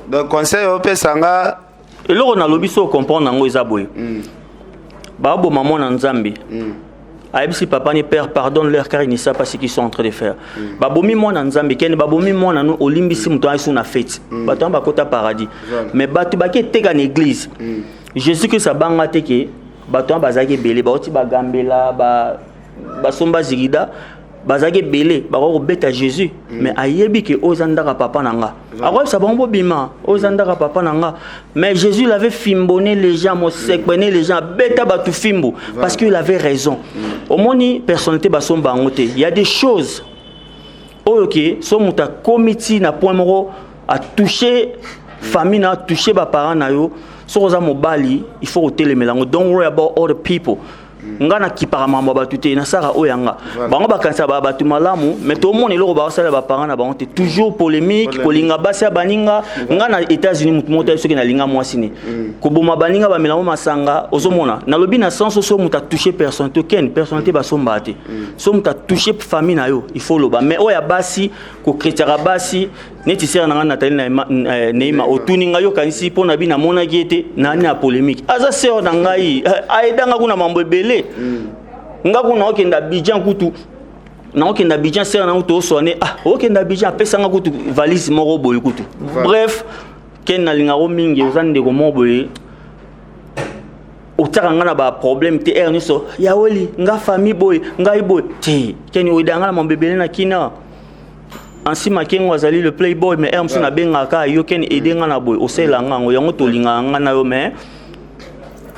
Donc conseil opesa nga? Eloko nalobi so comprendre yango eza boye: baboma mwana Nzambe, ayebisi papa ni père, pardonne leur car ils ne savent pas ce qu'ils sont en train de faire. Babomi mwana Nzambe, kende babomi mwana no, olimbisi moto ayesu na fete, bato wana bakota paradis. Mais bato baki eteka na église, Jésus Christ abanga te ke bato wana bazalaki ebele, bauti bagambela basomba zigida, bazalaki ebele, bakoki kobeta Jésus. Mais ayebi ke oyo eza ndaka papa na nga, akoyebisa bango bobima, oyo eza ndaka papa na nga. Mais Jésus, il avait fimbonné les gens, mosekpene les gens, abeta bato fimbu parce qu'il avait raison. Omoni personnalité basomba yango te. Il y a des choses oyo ke so moto akomi ti na point moko atouche famille na, atouche baparent na yo, soki oza mobali, il faut kotelemela yango. Don't worry about other people. Nga nakipaka makambo ya bato te, nasalaka oyo yanga. Bango bakanisa ba bato malamu, mais tomona eloko bakosalela baparent na bango te. Toujours polémique, kolinga basi ya baninga. Nga na États-Unis, motu moko te soki nalinga mwasi ne koboma baninga, bamelango masanga. Ozomona nalobi na sens so moto atouche personnalité. Ken, personnalité basombaka te. So moto atouche famille na yo, il faut loba. Mais oyo ya basi, kokretiaka basi neti sere na ngai Nathalie Neima, otuni ngai, yokanisi mpo na bi namonaki ye te nani na polémique. Aza sere na ngai, aedanga kuna mambo ebele. Nga kuna okende Abidjan, kutu naokende Abidjan, sere nango tooswane, ah, okende Abidjan, apesanga kutu valise moko boye kutu. Bref, Ken, nalingako mingi, oza ndeko moko boye, otiaka nga na baproblème te. Ere nyonso yaweli nga famille boye, ngai boye te. Ken, oyeda nga na mambo ebele na kina ansi makengo azali le playboy, mais ere mosusu nabengaka yo, Ken, aide nga na boye, osalela nga yango, yango tolingaka nga na yo. Mais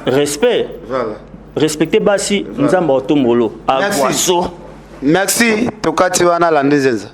respect, respecte basi, Nzambe aotombolo agwaso. Merci, tokati wana landi nzenza.